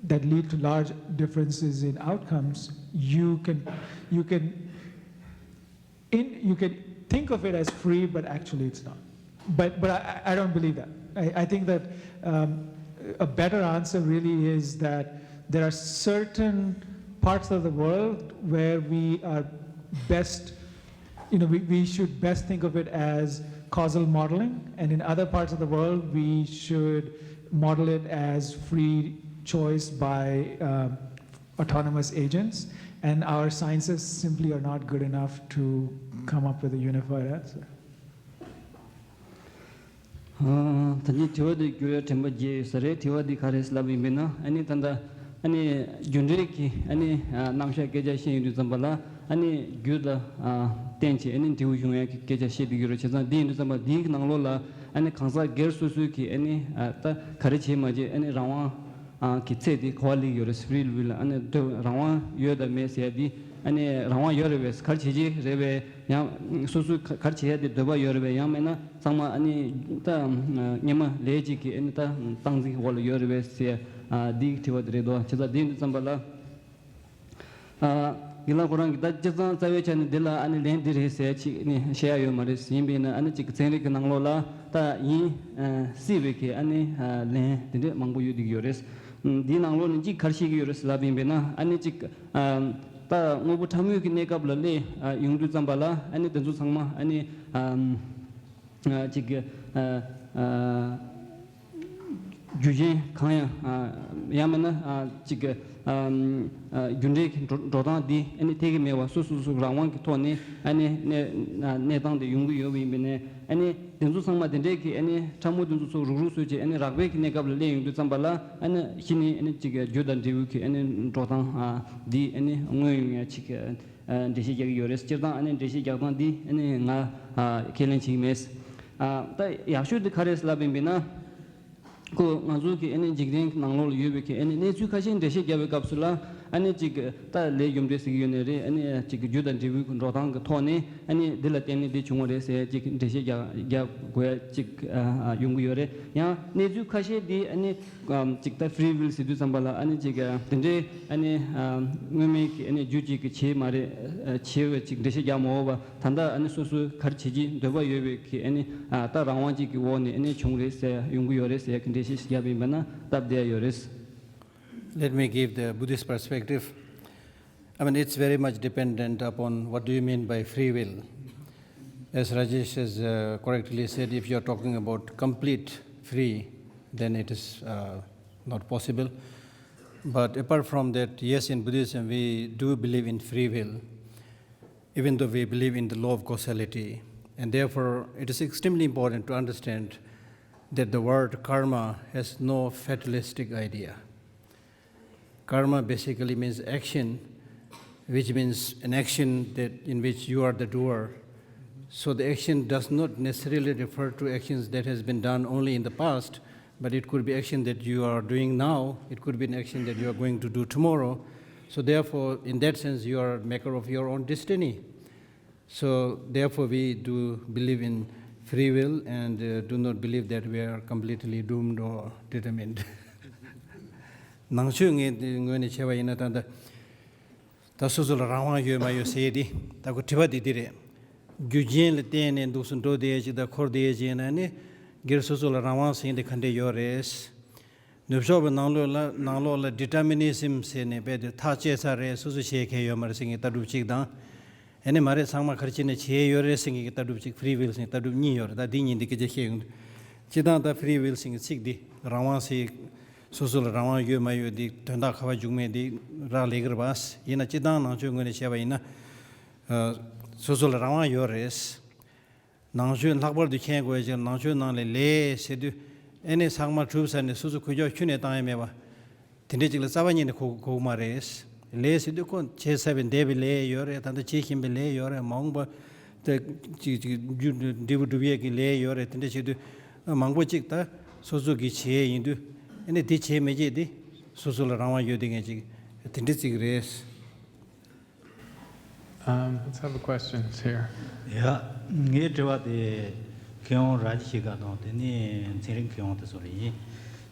that lead to large differences in outcomes, you can, you can in, you can think of it as free, but actually it's not. But, but I, I don't believe that. I, I think that, um, a better answer really is that there are certain parts of the world where we are best, you know, we, we should best think of it as causal modeling, and in other parts of the world, we should model it as free choice by, um, autonomous agents, and our scientists simply are not good enough to come up with a unified answer. ཨ། ད་ནི་དྲི་བ་འདི་བསྒྱུར་ཡ་དྲན་པ་བརྗེད་ཡོད་ས་རེད། དྲི་བ་འདི་ག་རེ་ལབ་ཡིན་པས་ན། ཨ་ནི་ད་ལྟ་ཨ་ནི་རྒྱུ་འབྲས་ཀྱི་ཨ་ནི་རྣམ་གཞག་སྐད་ཆ་བཤད་ཡོང་དུས་ཙམ་པ་ལ། ཨ་ནི་རྒྱུ་ལ་བརྟེན་བྱས་ཨ་ནི་འབྲས་བུ་འབྱུང་ཡ་གི་སྐད་ཆ་བཤད་བསྡད་ཀྱི་ཡོད་རེད། བྱས་ཙང་འདི་ཡིན་དུས་ཙམ་པ་འདིའི་ནང་ལོགས་ལ་ཨ་ནི་གང་ཟག་སྒེར་སོ་སོའི་གི་ཨ་ནི་ད་ག་རེ་བྱས་མ་བྱས་ཨ་ནི་རང་དབང་ ཨ་གི་ཚད་དེ་ག་པར་སླེབས་ཡོད་རེད། Free will ཨ་ནི་འདོད་རང་དབང་ཡོད་དང་མེད་ཟེར་ཡ་དེ་ཨ་ནི་རང་དབང་ཡོད་རེད་པས། ག་རེ་བྱེད་ཀྱི་རེད་པས། ཡང་སོ་སོའི་ག་ག་རེ་བྱེད་ཡ་དེ་འདོད་པ་ཡོད་རེད་པས། ཡང་མིན་ན་ཚང་མ་ཨ་ནི་ད་སྔོན་མ་ལས་གཅིག་གི་ཨ་ནི་ད་སྟངས་འཛིན་འོག་ལ་ཡོད་རེད་པས་ཟེར་ཡ་འདི་དྲི་བ་དེ་རེད་དོ། བྱས་ཙང་དེ་ཡིན་དུས་ཙམ་པ་ལ། ཨ་རྒན་ལགས་ཁོ་རང་གིས་ད་སྤྱིར་བཏང་རྩ་བའི་ཆ་ནས་འདི་ལ་ཨ་ནི་ལན་འདི་རེད་ཟེར་ཅིག་ནི་བཤད་ཡ་ཡོད་མ་རེད། ཡིན་པས་ན་ཨ་ནི་ཅིག་ཚན་རིག་གི་ནང་ལོགས་ལ་ད་ཡིན་ཨ་སྲིད་པའི་གི་ཨ་ནི་ཨ་ལན་དེ་འདྲས་མང་པོ་ཡོད་བསྡད་ཀྱི་ཡོད་རེད། ཨ་འདིའི་ནང་ལོགས་ནས་ཅིག་ག་རེ་བཤད་ཀྱི་ཡོད་རེད་ལབ་ཡིན་པས་ན་ཨ་ནི་ཅིག་ཨ་ད་དངོས་པོ་ཕྲ་མོའི་གི་གནས་སྐབས་ལ་སླེབས་ཨ་ཡོང་དུས་ཙམ་པ་ལ་ཨ་ནི་དེ་ཚོ་ཚང་མ་ཨ་ནི་ཨ། ཨ་ཅིག་ཨ་ཨ་རྒྱུ་རྐྱེན་གང་ཡང་ཨ་ཡང་མིན་ན་ཨ་ཅིག་ཨ་ཨ་རྒྱུ་འབྲས་ཀྱི་འགྲོ་འགྲོ་སྟངས་འདི་ཨ་ནི་ཐད་ཀྱི་མེད་པ་སོ་སོ་སོ་རང་དབང་གི་ཐོག་ནས་ཨ་ནི་གནས་ཨ་གནས་སྟངས་དེ་ཡོང་གི་ཡོད་པ་ཡིན་པས་ནས། ཨ་ནི་དེ་ཚོ་ཚང་མ་དེ་འདྲས་ཀྱི་ཨ་ནི་ཕྲ་མོ་དེ་ཚོ་ཚུར་རུག་རུག་བཟོས་བྱས་ཨ་ནི་རགས་པའི་གི་གནས་སྐབས་ལ་སླེབས་ཡོང་དུས་ཙམ་པ་ལ་ཨ་ནི་གཞི་ནས་ཨ་ནི་ཅིག་རྒྱུ་དང་འབྲས་བུ་གི་ཨ་ནི་འགྲོ་སྟངས་ཨ་འདི་ཨ་ནི་མངོན་ཡོང་ཡ་ཅིག་ཨ་འགྲེལ་བཤད་རྒྱག་གི་ཡོད་རེད། སྤྱིར་བཏང་ཨ་ནི་འགྲེལ་བཤད་རྒྱག་སྟངས་འདི་ཨ་ནི་ང་ཨ་ཁས་ལེན་བྱེད་ཀྱི་མེད། ཨ་ད་ཡག་ཤོས་འདི་ག་རེད་ལབ་ཡིན་པས་ན། ཁོ་ང་ཚོ་གི་ཨ་ནི་འཇིག་རྟེན་གྱི་ནང་ལོགས་ལ་ཡོད་པའི་གི་ཨ་ནི་གནས་ཚུལ་ཁ་ཤས་འགྲེལ་བཤད་རྒྱག་པའི་སྐབས་སུ་ལ་ཨ་ནི་ཅིག་ད་ལས་རྒྱུ་འབྲས་ཟེར་གྱི་ཡོད་ནའི་རེད། ཨ་ནི་ཅིག་རྒྱུ་དང་འབྲས་བུའི་གི་འགྲོ་སྟངས་ཀྱི་ཐོག་ནས་ཨ་ནི་འདི་ལ་བརྟེན་ནས་འདི་བྱུང་བ་རེད་ཟེར་ཅིག་འགྲེལ་བཤད་རྒྱག་རྒྱག་དགོས་ཡ་ཅིག་ཨ་ཡོང་གི་ཡོད་རེད། ཡང་གནས་ཚུལ་ཁ་ཤས་འདི་ཨ་ནི། ཨམ་ཅིག་ད་Free Will ཟེར་དུས་ཙམ་པ་ལ་ཨ་ནི་ཅིག་ཨ་དེ་འདྲའི་ཨ་ནི་ཨམ་སྔོན་མའི་གི་ཨ་ནི་རྒྱུ་གཅིག་གི་བྱས་མ་རེད། ཨ་བྱས་པའི་ཅིག་འགྲེལ་བཤད་རྒྱག་མ་འོས་པ་ད་ལྟ་ཨ་ནི་སོ་སོའི་ག་རེ་བྱེད་ཀྱི་འདོད་པ་ཡོད་པའི་གི་ཨ་ནི་ཨ་ད་རང་དབང་གཅིག་གི་འོག་ནས་ཨ་ནི་བྱུང་རེད་ཟེར་ཡོང་གི་ཡོད་རེད་ཟེར་གི་འགྲེལ་བཤད་ཞིག་བརྒྱབ་ཡིན་པ་ན་སྟབས་བདེ་ཡ་ཡོད་རེད། Let me give the Buddhist perspective. I mean, it's very much dependent upon what do you mean by free will. As Rajesh has uh, correctly said, if you are talking about complete free, then it is uh, not possible. But apart from that, yes, in Buddhism, we do believe in free will, even though we believe in the law of causality. And therefore, it is extremely important to understand that the word karma has no fatalistic idea. Karma basically means action, which means an action that in which you are the doer. So the action does not necessarily refer to actions that has been done only in the past, but it could be action that you are doing now. It could be an action that you are going to do tomorrow. So therefore, in that sense, you are maker of your own destiny. So, therefore, we do believe in free will and uh, do not believe that we are completely doomed or determined. ནང་ཆོས་ངོས་ངོས་ནས་བྱས་པ་ཡིན་ན་ད་ལྟ་ད་སོ་སོ་ལ་རང་དབང་ཡོད་མ་ཡོད་ཟེར་ཡས་དེ་ད་ཁོ་དྲི་བ་དེ་འདི་རེད། རྒྱུ་རྐྱེན་ལ་བརྟེན་ནས་འདུག་སེ་འགྲོ་བསྡད་ཡས་ཅིག་དང་འཁོར་བསྡད་ཡས་ཅིག་ཡིན་ན་ནི་སྒེར་སོ་སོ་ལ་རང་དབང་ཟེར་ཡས་དེ་ག་འདྲས་ཡོད་རེད། ནུབ་ཕྱོགས་པའི་ནང་ལོགས་ལ་ནང་ལོགས་ལ་Determinism ཟེར་ནས་རྦད་དེ་ཐག་བཅད་ཚར་རེད། སོ་སོ་བྱེད་མཁན་ཡོད་མ་རེད་ཟེར་མཁན་ལྟ་གྲུབ་གཅིག་དང་། ཨ་ནི་མ་རེད་ཚང་མ་ག་རེ་བྱས་ནས་བྱས་ཡོད་རེད་ཟེར་མཁན་གྱི་ལྟ་གྲུབ་གཅིག Free Will ཟེར་མཁན་ལྟ་གྲུབ་གཉིས་ཡོད་རེད། ད་འདི་གཉིས་འདི་སྐད་ཆ་བཤད་ཡོང་དུས། སྤྱིར་བཏང་ད་Free Will ཟེར་མཁན་ཚིག་འདི་རང་དབང་ཟེར། སོ་སོ་ལ་རང་དབང་ཡོད་མ་ཡོད་འདི་དོན་དག་ག་པར་འཇུག་མེད་འདི་རག་ལས་ཀྱི་རེད་པ། ཡིན་ན་སྤྱིར་བཏང་ནང་ཆོས་ངོས་ནས་བཤད་པ་ཡིན་ན། ཨ་སོ་སོ་ལ་རང་དབང་ཡོད་རེད། ནང་ཆོས་ལྷག་པར་དུ་མཁྱེན་དགོས་ཀྱང་ནང་ཆོས་ནང་ལས་ལས་ཟེར་དུས་ཨེ་ནས་ཚང་མ་གྲུབ་ཚར་ནས་སོ་སོ་ཁུ་ཅོག་ཁྱོན་ནས་བཏང་ཡ་མེད་པ། དེ་འདྲས་ཅིག་ལ་རྩ་བ་ཉིད་ནས་གོ་གོ་གི་མ་རེད། ལས་ཟེར་དུས་ཁོ་བྱས་ཚར་བའི་འདས་པའི་ལས་ཡོད་རེད། ད་ལྟ་བྱེད་བཞིན་པའི་ལས་ཡོད་རེད། མ་འོངས་པ་དེ་ཅིག་ཅིག་རྒྱུ་འགྲུབ་འགྲུབ་ཡས་ཀྱི་ལས་ཡོད་རེད། དེ་འདྲས་བྱེད་དུས་མང་པོ་ཅིག་ད་སོ་སོ་གིས་བྱས་ཡིན་དུས་ཨེ་ནས་དེ་བྱས་མི་བྱས་དེ་སོ་སོ་ལ་རང་དབང་ཡོད་དེ་ངས་ཅིག་དེ་འདྲས་ཅིག་རེད། Um, let's have a questions here. ཡ། ངའི་དྲི་བ་དེ་མཁས་དབང་ར་ཇི་ཤི་ཀ་དང་དེ་ནས་ཚན་རིག་མཁས་དབང་དེ་ཚོ་ལ་ཡིན།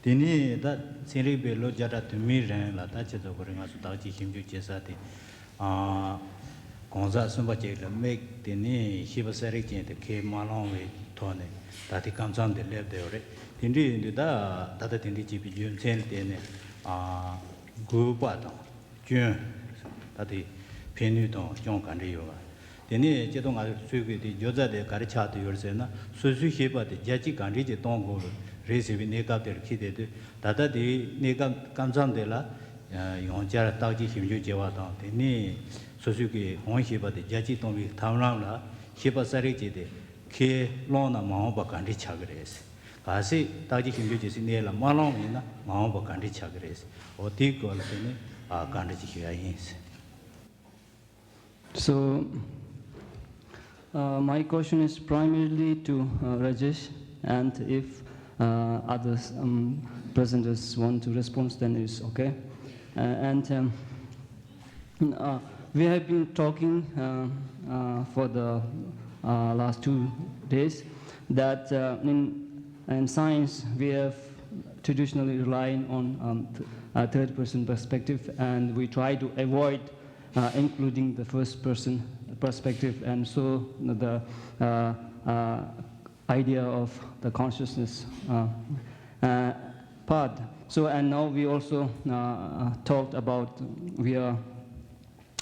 དེ་ནས་ད་ཚན་རིག་པས་ལོ་བརྒྱ་ཕྲག་དུ་མའི་རིང་ལ་ད་ཁྱེད་ཚོ་གོ་རེ་ང་ཚོ་བརྟག་དཔྱད་ཞིབ་འཇུག་བྱེད་ས་དེ། ཨ། གང་ཟག་གསུམ་པ་ཅིག་ལ་དམིགས། དེ་ནས་ཤེས་པ་གསལ་རིག་ཅན་དེ་ཁས་མ་བླངས་པའི་ཐོག་ནས་ད་ལྟའི་སྐབས་མཚམས་དེ་སླེབས་བསྡད་ཡོད་རེད། དེ་འདྲ་ཡིན་དུས་ད་ད་ལྟ་དེ་འདྲ་བྱས་པའི་རྒྱུ་མཚན་ལ་བརྟེན་ནས་ཨ། དགོས་པ་དང་། སྐྱོན། ད་དེ་ཕན་ནུས་དང་སྐྱོན་ག་འདྲ་ཡོད་པ། དེ་ནས་སྤྱིར་བཏང་ང་ཚོས་ཀྱི་དེ་སྦྱོར་རྩ་དེ་ག་རེ་ཆགས་བསྡད་ཡོད་ཟེར་ན། སོ་སོའི་ཤེས་པ་དེ་རྒྱ་སྐྱེད་ག་འདྲ་ཅིག་གཏོང་དགོས་རེད་ཟེར་བའི་གནས་སྐབས་དེར་འཁེལ་བསྡད་དུས། ད་ལྟ་དེའི་གནས་སྐབས་སྐབས་མཚམས་དེ་ལ་ཡང་བསྐྱར་བརྟག་དཔྱད་ཞིབ་འཇུག་བྱས་པ་དང་། དེ་ནས་སོ་སོའི་གི་གང་ཤེས་པ་དེ་རྒྱ་སྐྱེད་གཏོང་བའི་ཐབས་ལམ་ལ་ཤེས་པ་གསལ་རིག་ཅན་དེ་ཁས་བླངས་ན་མ་འོངས་པ་ག་འདྲ་ཆགས་ཀྱི་རེད། གལ་སྲིད་བརྟག་དཔྱད་ཞིབ་འཇུག་བྱེད་སའི་གནས་ལ་མ་བླངས་པ་ཡིན་ན་མ་འོངས་པ་ག་འདྲ་ཆགས་ཀྱི་རེད། འོ་དེའི་སྐོར་ལ་དེ་ནི་ཨ་བཀའ་འདྲི་ཅིག་ཞུ་ཡ་ཡིན། So, uh, my question is primarily to uh, Rajesh, and if uh, others, um, presenters want to respond, then it's okay. Uh, and um, uh, we have been talking uh, uh, for the uh, last two days that uh, in, in science we have traditionally relying on um, th- a third person perspective, and we try to avoid uh, including the first person perspective, and so the uh, uh, idea of the consciousness uh, uh, part. So, and now we also uh, talked about we are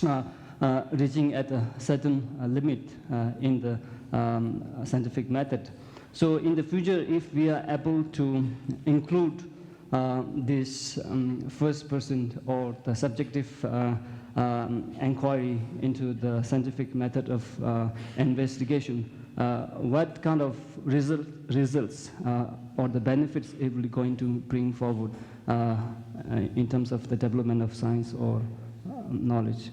uh, uh, reaching at a certain uh, limit uh, in the um, scientific method. So, in the future, if we are able to include uh, this um, first person or the subjective uh, um, inquiry into the scientific method of uh, investigation, uh, what kind of result, results uh, or the benefits it will going to bring forward uh, uh, in terms of the development of science or uh, knowledge?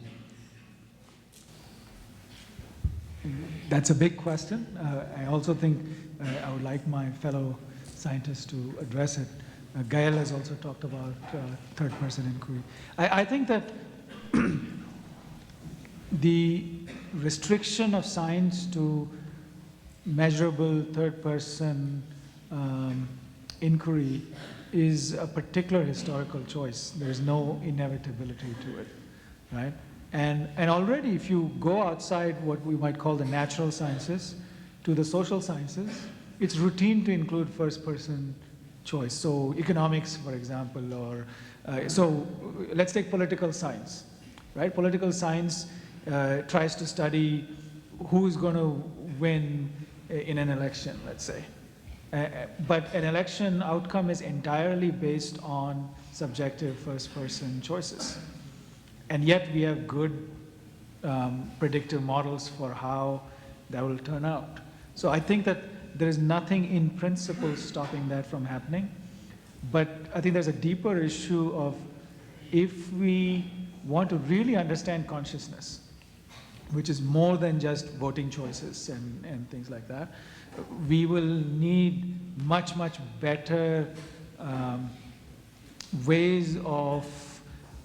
That's a big question. Uh, I also think uh, I would like my fellow scientists to address it. Uh, Gael has also talked about uh, third person inquiry. I, I think that the restriction of science to measurable third person um, inquiry is a particular historical choice. There's no inevitability to it, right? And, and already, if you go outside what we might call the natural sciences to the social sciences, it's routine to include first person choice. So, economics, for example, or uh, so let's take political science, right? Political science uh, tries to study who is going to win in an election, let's say. Uh, but an election outcome is entirely based on subjective first person choices. And yet we have good um, predictive models for how that will turn out. So I think that there is nothing in principle stopping that from happening. But I think there's a deeper issue of if we want to really understand consciousness, which is more than just voting choices and, and things like that, we will need much, much better um, ways of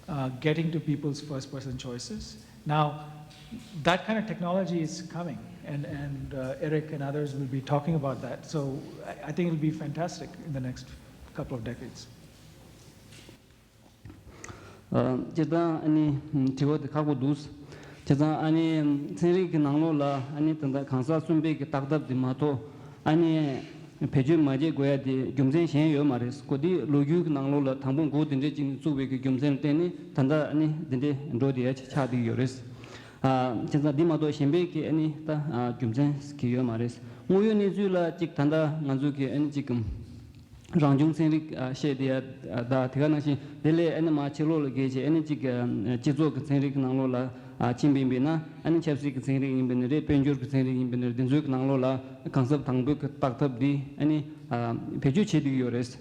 uh, getting to people's first person choices. Now, that kind of technology is coming, and, and uh, Eric and others will be talking about that. So I, I think it'll be fantastic in the next couple of decades. སྤྱིར་བཏང་ཨ་ནི་དྲི་བ་དེ་ཁག་པོ་འདུག་བྱས་ཙང་ཨ་ནི་ཚན་རིག་གི་ནང་ལོགས་ལ་ཨ་ནི་ད་ལྟ་གང་ཟག་གསུམ་པའི་གི་བརྟག་ཐབས་དེ་མ་གཏོགས་ཨ་ནི་བེད་སྤྱོད་མ་བྱེད་དགོས་ཡ་དེ་རྒྱུ་མཚན་གཞན་ཡོད་མ་རེད། གོ་དེ་ལོ་རྒྱུས་ཀྱི་ནང་ལོགས་ལ་དང་པོ་འགོ་དེ་འདྲས་ཅིག་བཙུགས་པའི་གི་རྒྱུ་མཚན་ལ་བརྟེན་ནས་ད་ལྟ་ཨ་ནི་དེ་འདྲས་འགྲོ་བསྡད་ཡ་ཆགས་བསྡད་ཡོད་རེད། བྱས་ཙང་འདི་མ་གཏོགས་གཞན་པའི་གི་ཨ་ནི་ད་རྒྱུ་མཚན་གི་ཡོད་མ་རེད། དངོས་ཡོད་གནས་ཚུལ་ལ་ཅིག་ད་ལྟ་ང་ཚོ་གི་ཨ་ནི་ཅིག་རང་བྱུང་ཚན་རིག་བཤད་དེ་ཡ་ད་དེ་ག་ནང་བཞིན་དེ་ལས་ཨ་ནི་མ་ཕྱི་ལོགས་ལ་བརྒལ་བྱས་ཨ་ནི་གཅིག་སྤྱི་ཚོགས་ཀྱི་ཚན་རིག་གི་ནང་ལོགས་ལ་ཕྱིན་པ་ཡིན་པས་ན་ཨ་ནི་ཆབ་སྲིད་ཀྱི་ཚན་རིག་ཡིན་པ་ནི་རེད། དཔལ་འབྱོར་གྱི་ཚན་རིག་ཡིན་པ་ནི་རེད། འདི་ཚོའི་གི་ནང་ལོགས་ལ་གང་ཟག་དང་པོའི་གི་བརྟག་ཐབས་འདི་ཨ་ནི་བེད་སྤྱོད་བྱེད་བསྡད་ཀྱི་ཡོད་རེད། བྱས་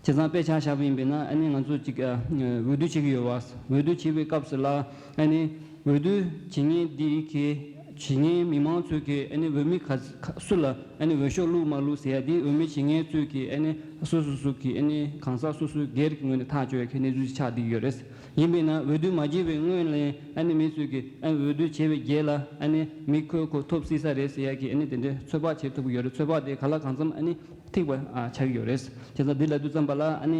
ཙང་དཔེ་ཆ་བཞག་པ་ཡིན་པས་ན་ཨ་ནི་ང་ཚོ་གཅིག་འོས་བསྡུ་བྱེད་ཀྱི་ཡོད་པ། འོས་བསྡུ་བྱེད་པའི་སྐབས་སུ་ལ་ཨ་ནི་འོས་བསྡུ་བྱེད་མཁན་འདི་གི་བྱེད་མཁན་མི་མང་ཚོས་ཀྱིས་ཨ་ནི་འོས་མི་ག་ག་སུ་ལ་ཨ་ནི་འོས་ཤོག་བླུགས་མ་བླུགས་ཟེར་ཡ་དེ་འོས་མི་བྱེད་མཁན་ཚོས་ཀྱིས་ཨ་ནི་སོ་སོ་སོ་གི་ཨ་ནི་གང་ཟག་སོ་སོའི་སྒེར་གྱི་ངོས་ནས་ཐག་གཅོད་ཡ་གི་གནས་ཚུལ་ཆགས་བསྡད་ཡོད་རེད། ཡིན་པས་ན་འོས་བསྡུ་མ་བྱས་པའི་སྔོན་ལ་ཨ་ནི་མི་ཚོས་ཀྱིས་ཨ་ནི་འོས་བསྡུ་བྱས་པའི་རྗེས་ལ་ཨ་ནི་མི་ཁོས་ཁོ་ཐོབ་སྲིད་ས་རེད་ཟེར་ཡ་གི་ཨ་ནི་དེ་འདྲའི་ཚོད་དཔག་བྱེད་ཐུབ་ཀྱི་ཡོད་རེད། ཚོད་དཔག་དེ་ག་ལ་གང་འཚམ་ཨ་ནི་ཐིག་པ་ཨ་ཆགས་ཀྱི་ཡོད་རེད། བྱས་ཙང་འདི་ལབ་དུས་ཙམ་པ་ལ་ཨ་ནི།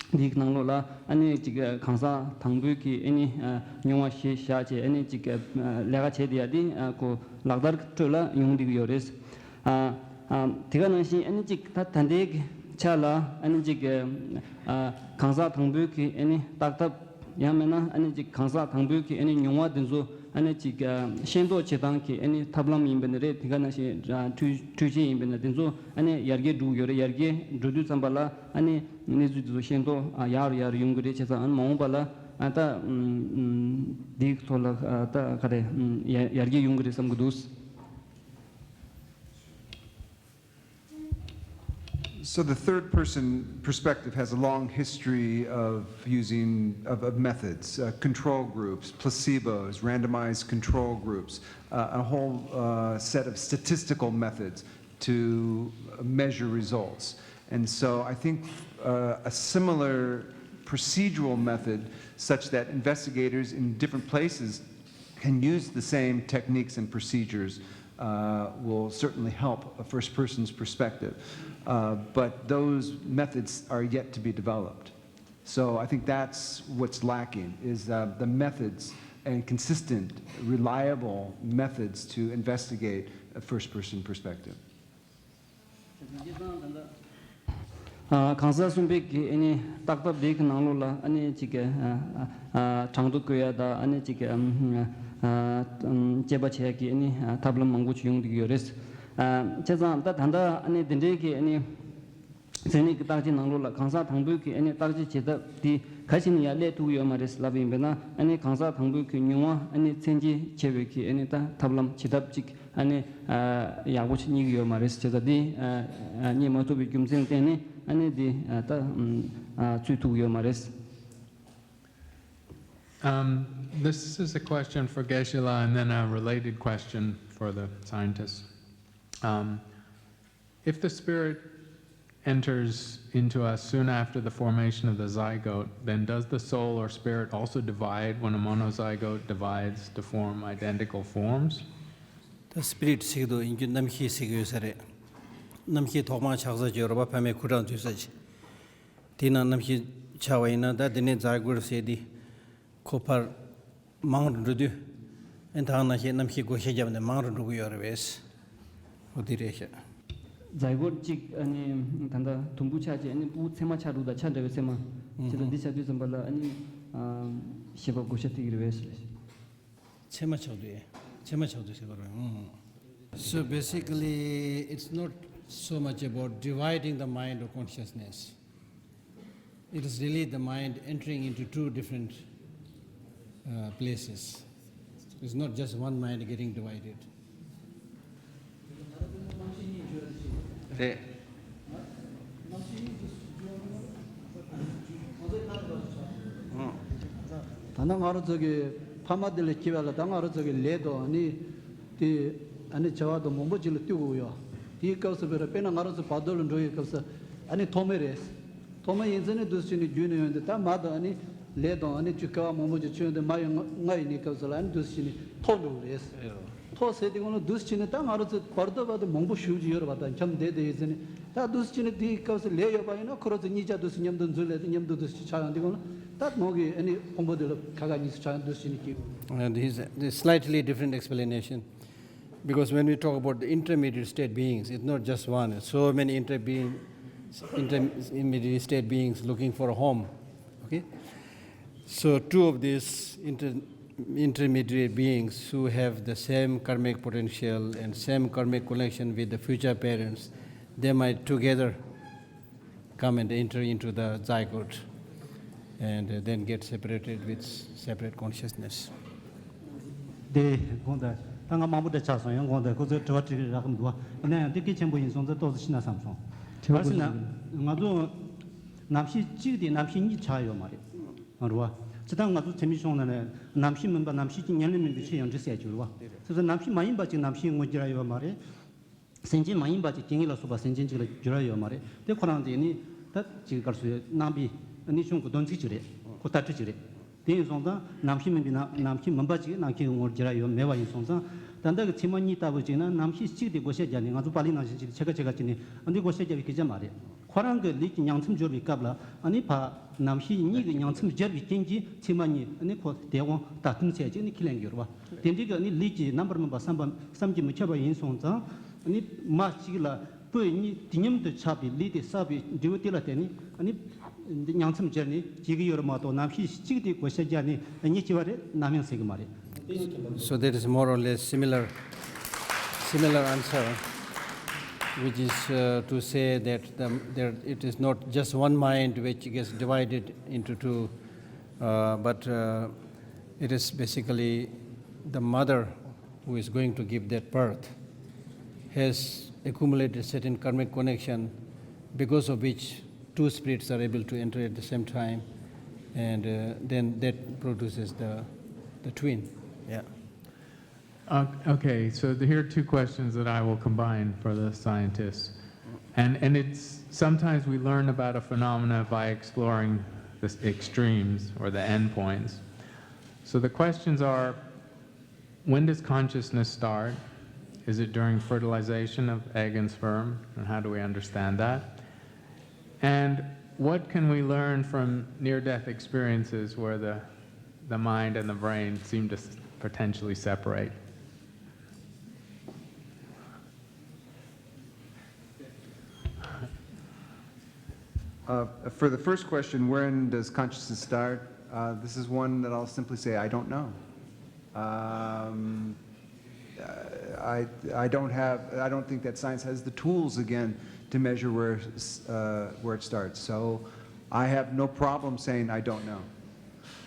འདིའི་ནང་ལོགས་ལ་ཨ་ནི་ཅིག་གང་ཟག་དང་པོའི་གི་ཨ་ནི་མྱོང་བ་གཞི་བཞག་བྱས་ཨ་ནི་ཅིག་ལས་ཀ་བྱས་བསྡད་ཡ་དེ་ཁོ་ལག་བསྟར་ཁྲོད་ལ་ཡོང་བསྡད་ཀྱི་ཡོད་རེད། དེ་ག་ནང་བཞིན་ཨ་ནི་ཅིག་ད་ད་ལྟའི་གི་ཆ་ལ་ཨ་ནི་ཅིག་གང་ཟག་དང་པོའི་གི་ཨ་ནི་བརྟག་ཐབས་ཡང་མིན་ན་ཨ་ནི་ཅིག་གང་ཟག་དང་པོའི་གི་ཨ་ནི་མྱོང་བ་དེ་ཚོ་ཨ་ནི་ཅིག་ཤེས་རྟོགས་བྱེད་སྟངས་ཀྱི་ཨ་ནི་ཐབས་ལམ་ཡིན་པ་ནི་རེད། དེ་ག་ནང་བཞིན་འཕྲུལ་འཕྲུལ་ཆས་ཡིན་པ་ནི་དེ་ཚོ་ཨ་ནི་ཡར་རྒྱས་འགྲོ་གི་ཡོད་རེད། ཡར་རྒྱས་འགྲོ་དུས་ཙམ་པ་ལ་ཨ་ནི་གནས་ཚུལ་དེ་ཚོ་ཤེས་རྟོགས་ཡག་རུ་ཡག་རུ་ཡོང་གི་རེད། བྱས་ཙང་ཨ་ནི་མ་འོངས་པ་ལ་ཨ་ད་འདིའི་ཐོག་ལ་ད་ག་རེ་ཡར་རྒྱས་ཡོང་གི་རེད་བསམ་གི་འདུག So the third person perspective has a long history of using of, of methods, uh, control groups, placebos, randomized control groups, uh, a whole uh, set of statistical methods to measure results. And so I think uh, a similar procedural method, such that investigators in different places can use the same techniques and procedures, uh, will certainly help a first person's perspective. Uh, but those methods are yet to be developed. So I think that's what's lacking, is uh, the methods and consistent, reliable methods to investigate a first person perspective. ཨ། གང་ཟག་གསུམ་པའི་གི་ཨ་ནི་བརྟག་ཐབས་འདི་གི་ནང་ལོགས་ལ་ཨ་ནི་གཅིག་གི་ཨ་ཨ་གྲངས་ཐོ་བཀོད་ཡ་དང་ཨ་ནི་གཅིག་གི་ཨམ་ཨ་ཨམ་དཔྱད་པ་བྱེད་ཡ་གི་ཨ་ནི་ཨ་ཐབས་ལམ་མང་པོ་ཅིག་ཡོང་བསྡད་ཀྱི་ཡོད་རེད། ཨ་བྱས་ཙང་ད་ད་ལྟ་ཨ་ནི་འདི་འདྲའི་གི་ཨ་ནི་མཚན་ཉིད་ཀྱི་བརྟག་དཔྱད་ནང་ལོགས་ལ་གང་ཟག་དང་པོའི་གི་ཨ་ནི་བརྟག་དཔྱད་བྱེད་ཐབས་འདི་ག་ཞིག་ནས་ཡང་སླེབས་ཐུབ་ཀྱི་ཡོད་མ་རེད་ལབ་ཡིན་པས་ན། ཨ་ནི་གང་ཟག་དང་པོའི་གི་མྱོང་བ་ཨ་ནི་མཚན་གྱི་ཆེ་བའི་གི་ཨ་ནི་ད་ཐབས་ལམ་བྱེད་ཐབས་ཅིག་ཨ་ནི་ཨ་ཡག་པོ་ཞིག་རྙེད་ཀྱི་ཡོད་མ་རེད། བྱས་ཙང་འདི་ཨ་ཨ་རྙེད་མ་ཐུབ་པའི་རྒྱུ་མཚན་བརྟེན་ནས་ཨ་ནི་འདི་ཨ་ད་ཨ་ཚུད་ཐུབ་ཀྱི་ཡོད་མ་རེད། Um, this is a question for Geshe-la and then a related question for the scientists. Um, if the spirit enters into us soon after the formation of the zygote, then does the soul or spirit also divide when a monozygote divides to form identical forms? ད་སྤི་རིཊ་ཟེར་གྱི་འདུག་ཡིན་རྒྱུ་རྣམ་ཤེས་ཟེར་གྱི་ཡོད་ས་རེད། རྣམ་ཤེས་ཐོག་མར་ཆགས་ས་ཅིག་ཡོད་རེད་པ། ཕ་མའི་ཁུ་ཁྲག་འཛུལ་ས་ཅིག་དེའི་ནང་རྣམ་ཤེས་ཆགས་པ་ཡིན་ན། ད་དེ་ནས་ཛའི་གོཊ་ཟེར་དེ་ཁོ་ཕར་མང་རུ་འགྲོ་དུས། ཨེ་ད་ག་ནང་བཞིན་རྣམ་ཤེས་བགོ་བཤའ་བརྒྱབ་ནས་མང་རུ་འགྲོ་གི་ཡོད་རེད་པས། འོ་དེ་རེད་ཤག་ཛའི་གོཊ་གཅིག་ཨ་ནི་ད་ལྟ་དུམ་བུ་ཆགས་རྗེས་ཨ་ནི་ཕྲུ་གུ་ཚད་མ་ཆགས་འདུག་ད་ཆ་འདྲ་བའི་ཚད་མ། བྱས་ཙང་འདི་ཆགས་དུས་ཙམ་པ་ལ་ཨ་ནི་ཨ་ཤེས་པ་བགོ་བཤའ་ཐེབས་ཀྱི་རེད་པས། ཚད་མ་ཆགས་དུས། ཚད་མ་ཆགས་དུས་ཟེར་བ་རེད། ཨང་། So basically, it's not so much about dividing the mind or consciousness. It is really the mind entering into two different uh, places. It's not just one mind getting divided. རེད། ད་ནང་ང་རང་ཚོ་གི་ཕ་མ་དེ་ལ་སྐྱེ་བ་ལ་ད་ང་རང་ཚོ་གི་ལས་དང་ཨ་ནི་དེ་ཨ་ནི་བྱ་བ་དང་མང་པོ་ཅིག་ལ་ལྟོས་དགོས་ཡོད། དེའི་སྐབས་སུ་དཔེར་ན་དཔེར་ན་ང་རང་ཚོ་བར་དོ་ལ་འགྲོ་ཡི་སྐབས་སུ་ཨ་ནི་ཐོག་མེད་རེད། ཐོག་མ་ཡིན་ཚེ་ནི་འདུག་སེ་བྱས་ནས་རྒྱུད་ནས་ཡོང་དུས་ད་མ་དང་ཨ་ནི་ལས་དང་ཨ་ནི་ཅིག་སྐལ་བ་མང་པོ་ཅིག་བྱུང་ཡོང་དུས་མ་ཡི་ང་ཡི་ནི་སྐབས་སུ་ལ་ཨ་ནི་འདུག་སེ་བྱས་ནས་ཐོག་འགྲོ་གི་རེད། ཐོག་ཟེར་དུས་སྒང་ལ་འདུག་སེ་བྱས་ནས་ད་ང་རང་ཚོ་བར་དོ་བར་དོ་མང་པོ་ཞེ་པོ་ཅིག་ཡོད་རེད་པ། ད་འཁྱམས་བསྡད་བསྡད་ཡོད་ཚེ་ནི་ད་འདུག་སེ་བྱས་ནས་དེའི་སྐབས་སུ་ལས་ཡོད་པ་ཡིན་ན་ཁོ་རང་ཚོ་གཉིས་ཆ་འདུག་སེ་མཉམ་དུ་འཛུལ་ལས་དེ་མཉམ་དུ་འདུག་སེ་ཆགས་ཡོང་དུས་སྒང་ལ་ད་ནང་གི་ཨ་ནི་ཕུང་པོ་དེ་ལ་ཁ་ཁ་གཉིས་སུ་ཆགས་ཡོང་འདུག་སེ་བྱས་ནས་སྐྱེ་དགོས། Uh, this is a slightly different explanation. Because when we talk about the intermediate state beings, it's not just one, it's so many interbeing, intermediate state beings looking for a home. Okay? So, two of these inter, intermediate beings who have the same karmic potential and same karmic connection with the future parents, they might together come and enter into the zygote and uh, then get separated with separate consciousness. དེ་དགོངས་དག་ད་ང་མང་པོ་འདྲ་ཆགས་སོང་ཡང་དགོངས་དག་ཁོ་ཚོས་དྲི་བ་དྲི་རག་གི་མི་འདུག་བ། ཡིན་ན་ཡང་འདི་གལ་ཆེན་པོ་ཡིན་སོང་ཙང་ཏོག་ཙམ་ཤི་ན་བསམ་སོང་། དྲི་བ་ཟེར་ན་ང་ཚོ་རྣམ་ཤེས་གཅིག་དེ་རྣམ་ཤེས་གཉིས་ཆགས་ཡོད་མ་རེད། རེད་བ། ཇི་ལྟར་ང་ཚོ་ཚད་མའི་གཞུང་ནང་ནས་རྣམ་ཤེས་མིན་པ་རྣམ་ཤེས་ཀྱི་ཉེར་ལེན་མིན་པའི་ཕྱིར་ཡང་འདྲི་ཟེར་གྱི་རེད་བ། སོ་སོ་རྣམ་ཤེས་མ་ཡིན་པ་ཅིག་རྣམ་ཤེས་ངོས་འགྱུར་ཡ་ཡོད་མ་རེད། སེམས་ཅན་མ་ཡིན་པ་ཅིག་སྐྱེ་དངོས་ལ་སོགས་པ་སེམས་ཅན་ཅིག་ལ་འགྱུར་བ་ཡོད་མ་རེད། དེ་ཁོ་རང་དེ་ནི་ད་ཅིག་སྐབས་སུ་གནང་པའི་གནས་ཆུང་གི་དོན་ཚིག་ཅིག་རེད། ཁོ་ལྟ་གྲུབ་ཅིག་རེད། དེ་ཡིན་སོང་ཙང་རྣམ་ཤེས་མིན་པའི་རྣམ་རྣམ་ཤེས་མིན་པ་ཅིག་རྣམ་ཤེས་ངོར་འགྱུར་བ་ཡོད་མེད་པ་ཡིན་སོང་ཙང་ད་ལྟ་གི་ཚད་མ་གཉིས་ལྟ་བུ་ཅིག་ན་རྣམ་ཤེས་གཅིག་དེ་བགོ་བཤའ་རྒྱག་ནས་ང་ཚོ་པཱ་ལི་ནང་བཞིན་ཅིག་ཕྱེད་ཀ་ཕྱེད་ཀ་བྱས་ནས་འདི་བགོ་བཤའ་རྒྱག་པའི་སྐད་ཆ་མ་རེད། ཁོ་རང་གི་ལུས་ཀྱི་ཉིང་མཚམས་སྦྱོར་བའི་སྐབས་ལ་ཨ་ནི་ཕ་རྣམ་ཤེས་གཉིས་ཀྱི་ཉིང་མཚམས་སྦྱར་བའི་རྐྱེན་གྱིས་ཚད་མ་གཉིས་ཨ་ནི་ཁོ་དེ་དབང་ད་ཐུན་ཚད་ཅིག་ནི་ཁས་ལེན་གྱི་ཡོད་རེད་བ། དེ་འདྲའི་གི་ནི་ལུས་ཀྱི་རྣམ་པར་སྨིན་པ་བསམ་པ་བསམ་གྱིས་མི་ཁྱབ་པ་ཡིན་སོང་ཙང་། ནི་མ་གཅིག་ལ་པོད་གཉིས་དུས་མཉམ་དུ་ཆགས་པའི་ལུས་དེ་བསགས་པའི་འབྲས་བུ་དེ་ལ་བརྟེན་ནས་ནི་ཉིང་མཚམས་སྦྱར་ནས་སྐྱེ་གི་ཡོད་རེད་མ་གཏོགས་རྣམ་ཤེས་གཅིག་དེ་བགོ་བཤའ་བརྒྱབ་ནས་གཉིས་སྐྱེ་བ་རེད་ནམ་ཡང་ཟེར་གི་མ་རེད། So that is more or less similar, similar answer, which is uh, to say that the, there, it is not just one mind which gets divided into two, uh, but uh, it is basically the mother who is going to give that birth has accumulated certain karmic connection, because of which two spirits are able to enter at the same time, and uh, then that produces the, the twin. Yeah. Uh, okay, so the, here are two questions that I will combine for the scientists. And, and it's sometimes we learn about a phenomena by exploring the extremes or the endpoints. So the questions are, when does consciousness start? Is it during fertilization of egg and sperm? And how do we understand that? And what can we learn from near death experiences where the, the mind and the brain seem to potentially separate? Uh, for the first question, when does consciousness start? Uh, this is one that I'll simply say, I don't know. Um, uh, I, I don't have, I don't think that science has the tools again to measure where, uh, where it starts. So I have no problem saying I don't know.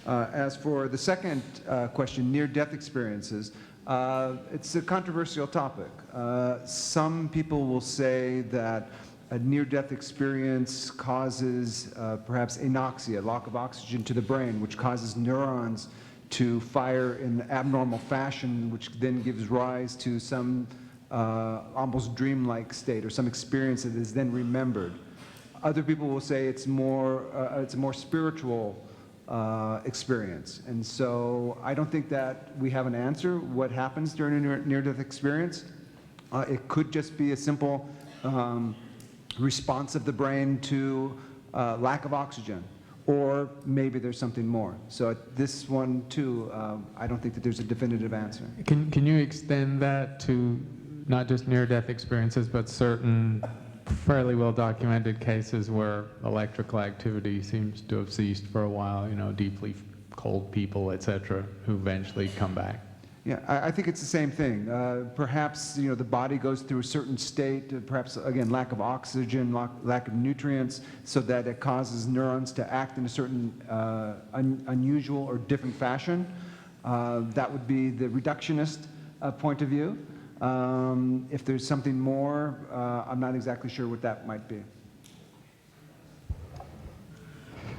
Uh, as for the second uh, question, near death experiences, uh, it's a controversial topic. Uh, some people will say that a near death experience causes uh, perhaps anoxia, lack of oxygen to the brain, which causes neurons to fire in an abnormal fashion, which then gives rise to some uh, almost dreamlike state or some experience that is then remembered. Other people will say it's more, uh, it's a more spiritual uh, experience. And so I don't think that we have an answer what happens during a near death experience. Uh, it could just be a simple um, response of the brain to uh, lack of oxygen. Or maybe there's something more. So this one, too, um, I don't think that there's a definitive answer. Can, can you extend that to not just near death experiences, but certain fairly well documented cases where electrical activity seems to have ceased for a while, you know, deeply cold people, et cetera, who eventually come back? Yeah, I, I think it's the same thing. Uh, perhaps you know the body goes through a certain state, uh, perhaps again lack of oxygen, lack, lack of nutrients, so that it causes neurons to act in a certain uh, un, unusual or different fashion. Uh, that would be the reductionist uh, point of view. Um, if there's something more, uh, I'm not exactly sure what that might be.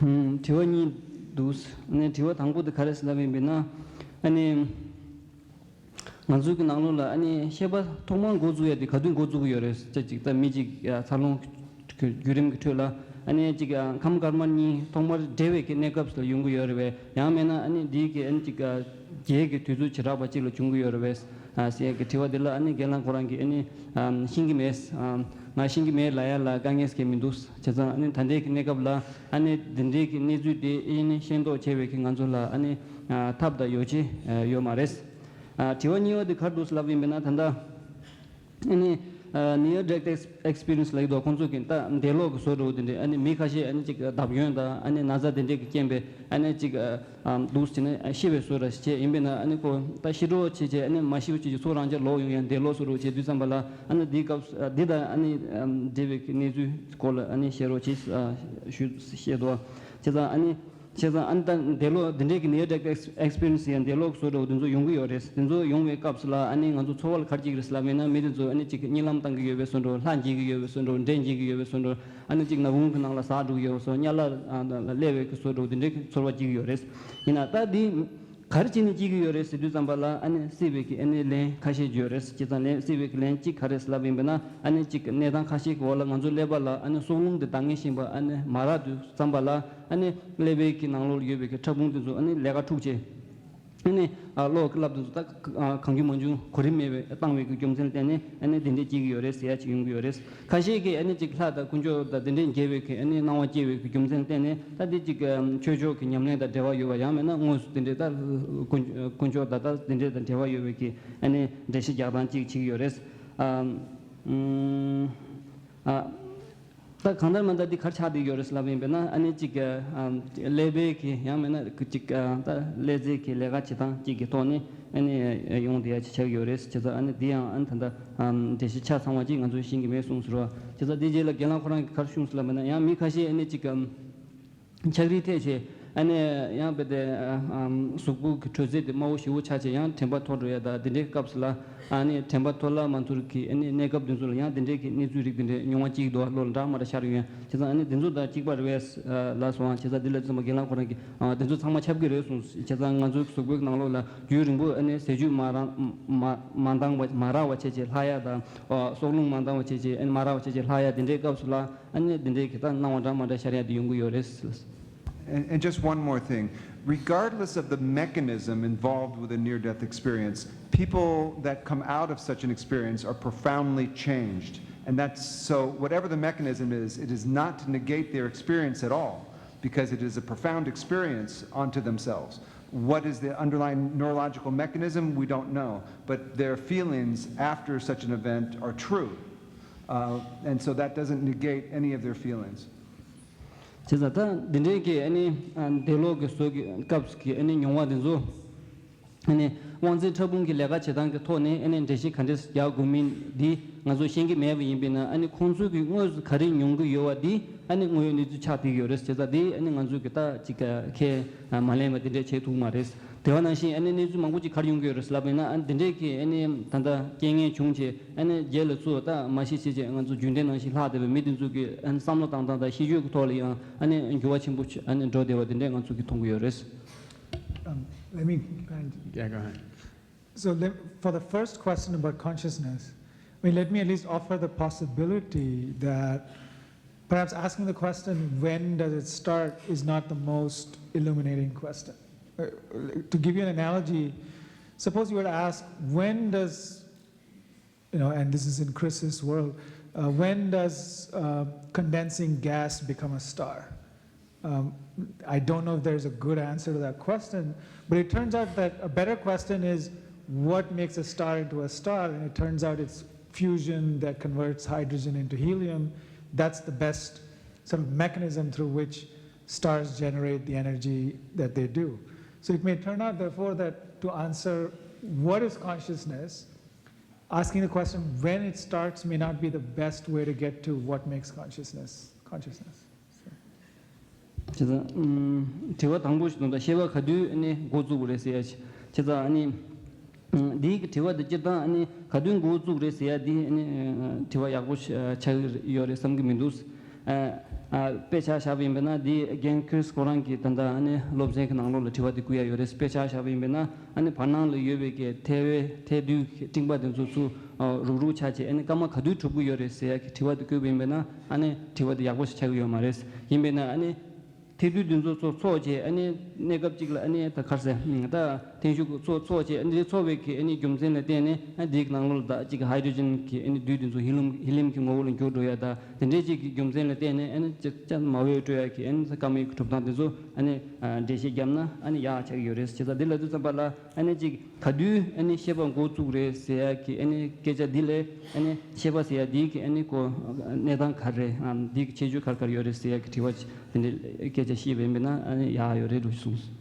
དྲི་བ་གཉིས་འདུག་ཨ་ནི་དྲི་བ་དང་པོ་དེ་ག་རེ་ཟེར་ལབ་ཡིན་པས་ན། ཨ་ནི་ང་ཚོའི་གི་ནང་ལོགས་ལ་ཨ་ནི་ཤེས་པ་ཐོག་མར་འགོ་འཛུགས་ཡ་དེ་ག་དུས་འགོ་འཛུགས་ཀྱི་ཡོད་རེད་ཟེར་ཅིག་ད་མི་གཅིག་འཚར་ལོངས་བརྒྱུད་རིམ་གྱི་ཁྲོད་ལ་ཨ་ནི་ཅིག་ཁམས་དཀར་དམར་གཉིས་ཐོག་མར་འབྲེལ་བའི་གི་གནས་སྐབས་སུ་ཡོང་གི་ཡོད་རེད་བས། ཡང་མིན་ན་ཨ་ནི་འདིའི་གི་ཨ་ནི་ཅིག་རྒྱའི་གི་དུས་ཚོད་བྱེ་བྲག་པ་གཅིག་ལ་བྱུང་གི་ཡོད་རེད་བས། ཟེར་ཡ་གི་དྲི་བ་འདི་ལ་ཨ་ནི་རྒན་ལགས་ཁོ་རང་གིས་ཨ་ནི་ཤེས་ཀྱི་མེད། ང་ཤེས་ཀྱི་མེད་ལབ་ཡ་ལ་དཀའ་ངལ་གང་ཡང་མི་འདུག་བྱས་ཙང་ཨ་ནི་ད་ལྟའི་གི་གནས་སྐབས་ལ་ཨ་ནི་འདི་འདྲའི་གི་གནས་ཚུལ་དེ་ཨ་ནི་ཤེས་རྟོགས་བྱེད་པའི་གི་ང་ཚོ་ལ་ཨ་ནི་ཐབས་དང་ཡོ་བྱད་ཡོད་མ་རེད། དྲི་བ་གཉིས་པ་དེ་ག་རེ་འདུག་ལབ་ཡིན་པས་ན་ད་ལྟ་ཨ་ནི་near death experience ལབ་ཀྱི་འདུག་ཁོང་ཚོ་གི་ད་འདས་ལོག་གི་བཟོ་འདྲ་བོ་དེ་འདྲས་ཨ་ནི་མི་ཁ་ཤས་ཨ་ནི་ཅིག་བརྡབ་སྐྱོན་དང་ཨ་ནི་ན་ཚ་དེ་འདྲས་ཀྱི་རྐྱེན་པས་ཨ་ནི་ཅིག་འདུག་བྱས་ནས་ཤི་བའི་བཟོ་འདྲ་ཞིག་བྱས་ཡིན་པས་ན་ཨ་ནི་ཁོ་ད་ཤི་གྲབས་བྱས་བྱས་ཨ་ནི་མ་ཤི་བ་བྱས་ཀྱི་ཚོ་རང་ཅག་ལོག་ཡོང་ཡང་འདས་ལོག་བཟོ་འདྲ་བོ་བྱས་དུས་ཙམ་པ་ལ་ཨ་ནི་འདིའི་སྐབས་འདི་དང་ཨ་ནི་འབྲེལ་བའི་གནས་ཚུལ་སྐོར་ལ་ཨ་ནི་བཤད་རོགས་བྱས་ཞུ་བཤད་དོ། བྱས་ཙང་ཨ་ནི་བྱས་ཙང་ཨ་ནི་ད་འདས་ལོག་འདི་འདྲས་ཀྱི་near death experience ཡང་འདས་ལོག་བཟོ་འདྲ་བོ་དེ་ཚོ་ཡོང་གི་ཡོད་རེད། དེ་ཚོ་ཡོང་བའི་སྐབས་སུ་ལ་ཨ་ནི་ང་ཚོ་འཚོ་བ་ལ་ག་རེ་བྱེད་ཀྱི་རེད་ལབ་མེད་ན་མི་དེ་ཚོ་ཨ་ནི་ཅིག་གཉིད་ལམ་བཏང་གི་ཡོད་པའི་བཟོ་འདྲ་བོ་ལྷ་འཇིགས་ཀྱི་ཡོད་པའི་བཟོ་འདྲ་བོ་འདྲེ་འཇིགས་ཀྱི་ཡོད་པའི་བཟོ་འདྲ་བོ་ཨ་ནི་ཅིག་ནག་ཁུང་གི་ནང་ལ་ཟག་འགྲོ་གི་ཡོད་པའི་བཟོ་དམྱལ་བ་ལ་སླེབས་པའི་གི་བཟོ་འདྲ་བོ་དེ་འདྲའི་གི་ཚོར་བ་སྐྱེ་གི་ཡོད་རེད། ཡིན་ན་ད་འདི་ག་རེ་བྱས་ནས་སྐྱེ་གི་ཡོད་རེད་ཟེར་དུས་ཙམ་པ་ལ་ཨ་ནི་སྲིད་པའི་གི་ཨ་ནི་ལན་ཁ་ཤས་ཡོད་རེད། བྱས་ཙང་ལན་སྲིད་པའི་གི་ལན་གཅིག་ག་རེ་ལབ་ཡིན་པས་ན་ཨ་ནི་གཅིག་གནས་སྟངས་ཁ་ཤས་ཀྱི་འོག་ལ་ང་ཚོ་ཀླད་པ་ལ་ཨ་ནི་སྲོག་རླུང་དེ་ལྡང་ངེས་བཞིན་པ་ཨ་ནི་མ་རག་དུས་ཙམ་པ་ལ་ཨ་ནི་ཀླད་པའི་གི་ནང་ལོགས་ལ་ཡོད་པའི་གི་ཕྲ་ཕུང་དེ་ཚོ་ཨ་ནི་ལས་ཀ་འཁྲུག་བྱས། ཨ་ནི་གློག་གི་རླབས་དེ་ཚོ་ད་གང་བྱུང་མང་བྱུང་གོ་རིམ་མེད་པའི་བཏང་བའི་གི་རྒྱུ་མཚན་བརྟེན་ནས་ཨ་ནི་དེ་འདྲས་སྐྱེ་གི་ཡོད་རེད་ཟེར་ཡ་ཅིག་ཡོང་གི་ཡོད་རེད། ཁ་ཤས་ཀྱིས་ཨ་ནི་ཅིག་ལྷ་དང་དཀོན་མཆོག་དང་དེ་འདྲས་མཇལ་བའི་གི་ཨ་ནི་སྣང་བ་སྐྱེ་བའི་གི་རྒྱུ་མཚན་བརྟེན་ནས་ད་དེ་ཅིག་ཆོས་ཕྱོགས་ཀྱི་ཉམས་ལེན་དང་འབྲེལ་བ་ཡོད་པ་ཡང་མིན་ན་དངོས་སུ་དེ་འདྲས་ད་དཀོན་མཆོག་དང་ད་དེ་འདྲས་དང་འབྲེལ་བ་ཡོད་པའི་གི་ཨ་ནི་འགྲེལ་བཤད་རྒྱག་སྟངས་ཅིག་བྱེད་ཀྱི་ཡོད་རེད། ཨ། ད་གང་ལྟར་མ་ལྟར་འདི་ག་རེ་ཆགས་བསྡད་ཡོད་རེད་ལབ་ཡིན་པས་ན་ཨ་ནི་ཅིག་ཀླད་པའི་གི་ཡང་མིན་ན་ཅིག་ད་ཀླད་རྩའི་གི་ལས་ཀ་བྱེད་སྟངས་གཅིག་གི་ཐོག་ནས་ཨ་ནི་ཡོང་བསྡད་ཡ་ཅིག་ཆགས་ཡོད་རེད། བྱས་ཙང་ཨ་ནི་འདི་ཡང་ཨ་ནི་ད་ལྟ་འགྲེལ་བཤད་ཆ་ཚང་བ་ཅིག་ང་ཚོས་ཤེས་ཀྱི་མེད་གསུངས་ཟེར་བ། བྱས་ཙང་འདིའི་རྗེས་ལ་རྒན་ལགས་ཁོ་རང་གིས་ག་རེ་གསུངས་ལབ་ཡིན་ན་ཡང་མི་ཁ་ཤས་ཨ་ནི་ཅིག་ཆགས་རིགས་འཐེན་བྱས་ ཨ་ནི་ཡང་དཔེ་དེ་ཨ་ཨམ་གཟུགས་པོ་གི་དྲོད་ཚད་དེ་དམའ་བོ་ཞེ་པོ་ཆགས་བྱས་ཡང་དྲན་པ་འཐོར་འགྲོ་ཡ་ད་དེ་འདྲའི་སྐབས་སུ་ལ་ཨ་ནི་དྲན་པ་འཐོར་བརླག་མ་འཐོར་གི་ཨ་ནི་གནས་སྐབས་དེ་ཚོ་ལ་ཡང་དེ་འདྲའི་གི་གནས་ཚུལ་རིགས་དེ་འདྲའི་མྱོང་བ་སྐྱེ་གི་འདུག་བ། བློ་ལ་འདྲ་མ་འདྲ་ཤར་ཡོང་ཡ། བྱས་ཙང་ཨ་ནི་དེ་ཚོ་དང་གཅིག་པ་རེད་པས་ལ་སོང་བ། བྱས་ཙང་དེ་ལ་ཚང་མ་རྒན་ལགས་ཁོ་རང་གིས་ཨ་དེ་ཚོ་ཚང་མ་ཁྱབ་ཀྱི་རེད་གསུངས། བྱས་ཙང་ང་ཚོའི་གཟུགས་པོའི་ནང་ལོགས་ལ་རྒྱུན་རིང་པོ་ཨ་ནི་ཟས་བཅུད་མ་རག་མ་མ་འདང་བ་མ་རག་པ་བྱས་བྱས་ལྷག་ཡ་དང་། ཨ་སྲོག་རླུང་མ་འདང་བ་བྱས་བྱས་ཨ་ནི་མ་རག་པ་བྱས་བྱས་ལྷག་ཡ་དེ་འདྲའི་སྐབས་སུ་ལ་ཨ་ནི་དེ་འདྲའི་གི་ད་སྣང་བ་འདྲ་མ་འདྲ་ཤར་ཡ་དེ་ཡོང་གི་ཡོད་རེད། And, and just one more thing. Regardless of the mechanism involved with a near death experience, people that come out of such an experience are profoundly changed. And that's so, whatever the mechanism is, it is not to negate their experience at all, because it is a profound experience onto themselves. What is the underlying neurological mechanism? We don't know. But their feelings after such an event are true. Uh, and so that doesn't negate any of their feelings. བྱས་ཙང་ད་འདི་འདྲའི་གི་ཨ་ནི་ཨ་འདས་ལོག་གི་བཟོ་གི་སྐབས་ཀྱི་ཨ་ནི་མྱོང་བ་འདི་ཚོ་ཨ་ནི་དབང་འཛིན་ཕྲ་ཕུང་གི་ལས་ཀ་བྱེད་སྟངས་ཀྱི་ཐོག་ནས་ཨ་ནི་འགྲེལ་བཤད་ག་འདྲས་རྒྱག་དགོས་མིན་འདི་ང་ཚོ་ཤེས་ཀྱི་མེད་པ་ཡིན་པས་ན། ཨ་ནི་ཁོང་ཚོས་ཀྱི་དངོས་སུ་ག་རེ་མྱོང་གི་ཡོད་པ་འདི་ཨ་ནི་དངོས་ཡོད་གནས་ཚུལ་ཆགས་བསྡད་ཀྱི་ཡོད་རེད། བྱས་ཙང་འདི་ཨ་ནི་ང་ཚོས་ཀྱི་ད་ཅིག་ཁས་མ་ལེན་པ་འདི་འདྲས་བྱེད་ཐུབ་མ་རེད། དེ་བ་ནང་བཞིན་ཨ་ནི་གནས་ཚུལ་མང་པོ་ཅིག་ག་རེ་ཡོང་གི་ཡོད་རེད་ལབ་པ་ཡིན་ན། ཨ་ནི་འདི་འདྲས་ཀྱི་ཨ་ནི་ད་ལྟ་རྐྱེན་ངན་བྱུང་བྱས་ཨ་ནི་རྗེས་ལ་ཚུར་ད་མ་ཤི་ཤི་བྱས་ང་ཚོ་རྒྱུན་ལྡན་ནང་བཞིན་ལྷག་བསྡད་པའི་མི་དེ་ཚོ་གི་ཨ་ནི་བསམ་བློ་བཏང་སྟངས་དང་ཤེས་སྤྱོད་ཀྱི་ཐོག་ལ་ཡང་ཨ་ནི་འགྱུར་བ་ཆེན་པོ་ཨ་ནི་འགྲོ་བསྡད་པ་དེ་འདྲས་ང་ཚོ་གིས་མཐོང་གི་ཡོད་རེད། Um, let me kind of Yeah, go ahead. So, let, for the first question about consciousness, I mean, let me at least offer the possibility that perhaps asking the question, "When does it start?" is not the most illuminating question. Uh, to give you an analogy, suppose you were to ask, "When does," you know, and this is in Chris's world, uh, "when does uh, condensing gas become a star?" Um, I don't know if there's a good answer to that question, but it turns out that a better question is, "What makes a star into a star?" And it turns out it's fusion that converts hydrogen into helium. That's the best sort of mechanism through which stars generate the energy that they do. So it may turn out, therefore, that to answer what is consciousness, asking the question when it starts may not be the best way to get to what makes consciousness consciousness. བྱས་ཙང་ཨུམ་དྲི་བ་དང་པོ་ཞིག་དང་ད་ཤེས་པ་ག་དུས་ཨ་ནི་འགོ་བཙུགས་པ་རེད་ཟེར་ཡ་ཞིག་བྱས་ཙང་ཨ་ནི་ཨུམ་འདིའི་གི་དྲི་བ་འདི་སྤྱིར་བཏང་ཨ་ནི་ག་དུས་འགོ་བཙུགས་རེད་ཟེར་ཡ་འདི་ཨ་ནི་ཨུམ་དྲི་བ་ཡག་པོ་ཞིག་ཆགས་ཀྱི་ཡོད་རེད་བསམ་གྱི་མི་འདུག་ཨ་ཨ་དཔེ་ཆ་བཞག་པ་ཡིན་པ་ན་འདི་རྒན་ཁྲིས་ཁོ་རང་གི་ད་ལྟ་ཨ་ནི་སློབ་ཚན་གྱི་ནང་ལོགས་ལ་དྲི་བ་འདི་བསྐུར་ཡ་ཡོད་རེད། དཔེ་ཆ་བཞག་པ་ཡིན་པ་ན་ཨ་ནི་བར་སྣང་ལ་ཡོད་པའི་གི་ཐལ་བའི་ཐལ་རྡུལ་གྱི་སྤྲིན་པ་འདི་ཚོ་ཚུར་ཨ་རུག་རུག་ཆགས་བྱས་ཨ་ནི་སྐར་མ་ག་དུས་གྲུབ་ཀྱི་ཡོད་རེད་ཟེར་ཡ་གི་དྲི་བ་འདི་བསྐུར་བ་ཡིན་པ་ན་ཨ་ནི་དྲི་བ་འདི་ཡག་པོ་ཞིག་ཆགས་ཀྱི་ཡོད་མ་རེད། ཡིན་པས་ན་ཨ་ནི་ཐལ་རྡུལ་འདི་ཚོ་ཚོ་ཚོགས་བྱས་ཨ་ནི་གནས་སྐབས་གཅིག་ལ་ཨ་ནི་ད་ག་རེ་ཟེར་ད་ཐན་ཤུགས་ཚོ་ཚོགས་བྱས་ཨ་ནི་འདི་ཚོགས་པའི་གི་ཨ་ནི་རྒྱུ་མཚན་ལ་བརྟེན་ནས་ཨ་འདིའི་ནང་ལོགས་ལ་ད་གཅིག་གི་ཧའི་ཌྲོ་ཇན་གྱི་ཨ་ནི་རྡུལ་འདི་ཚོ་ཧི་ལིམ་ཧི་ལིམ་གྱི་ངོ་བོ་ལ་འགྱུར་འགྲོ་ཡ་ད་དེ་འདྲའི་གཅིག་གི་རྒྱུ་མཚན་ལ་བརྟེན་ནས་ཨ་ནི་ཅ་ཅ་མ་འོས་སྤྲོ་ཡ་གི་ཨ་ནི་སྐར་མའི་གི་གྲུབ་སྟངས་འདི་ཚོ་ཨ་ནི་འགྲེལ་བཤད་བརྒྱབ་ན་ཨ་ནི་ཡག་ཆགས་ཀྱི་ཡོད་རེད། བྱས་ཙང་འདི་ལབ་དུས་ཙམ་པ་ལ་ཨ་ནི་གཅིག་ག་དུས་ཨ་ནི་ཤེས་པ་འགོ་བཙུགས་རེད་ཟེར་ཡ་གི་ཨ་ནི་སྐད་ཆ་འདི་ལས་ཨ་ནི་ཤེས་པ་ཟེར་ཡ་འདི་གི་ཨ་ནི་ཀོ་གནས་སྟངས་ག་རེ་རེད། ཨ་འདི་གི་ཁྱད་ཆོས་ག་རེ་ག་རེ་ཡོད་རེད་ཟེར་ཡ་གི་དྲི་བ་དེ་འདྲའི་སྐད་ཆ་བཤད་པ་ཡིན་པ་ན་ཨ་ནི་ཡག་ཡོད་རེད་འགྲོ་གསུངས།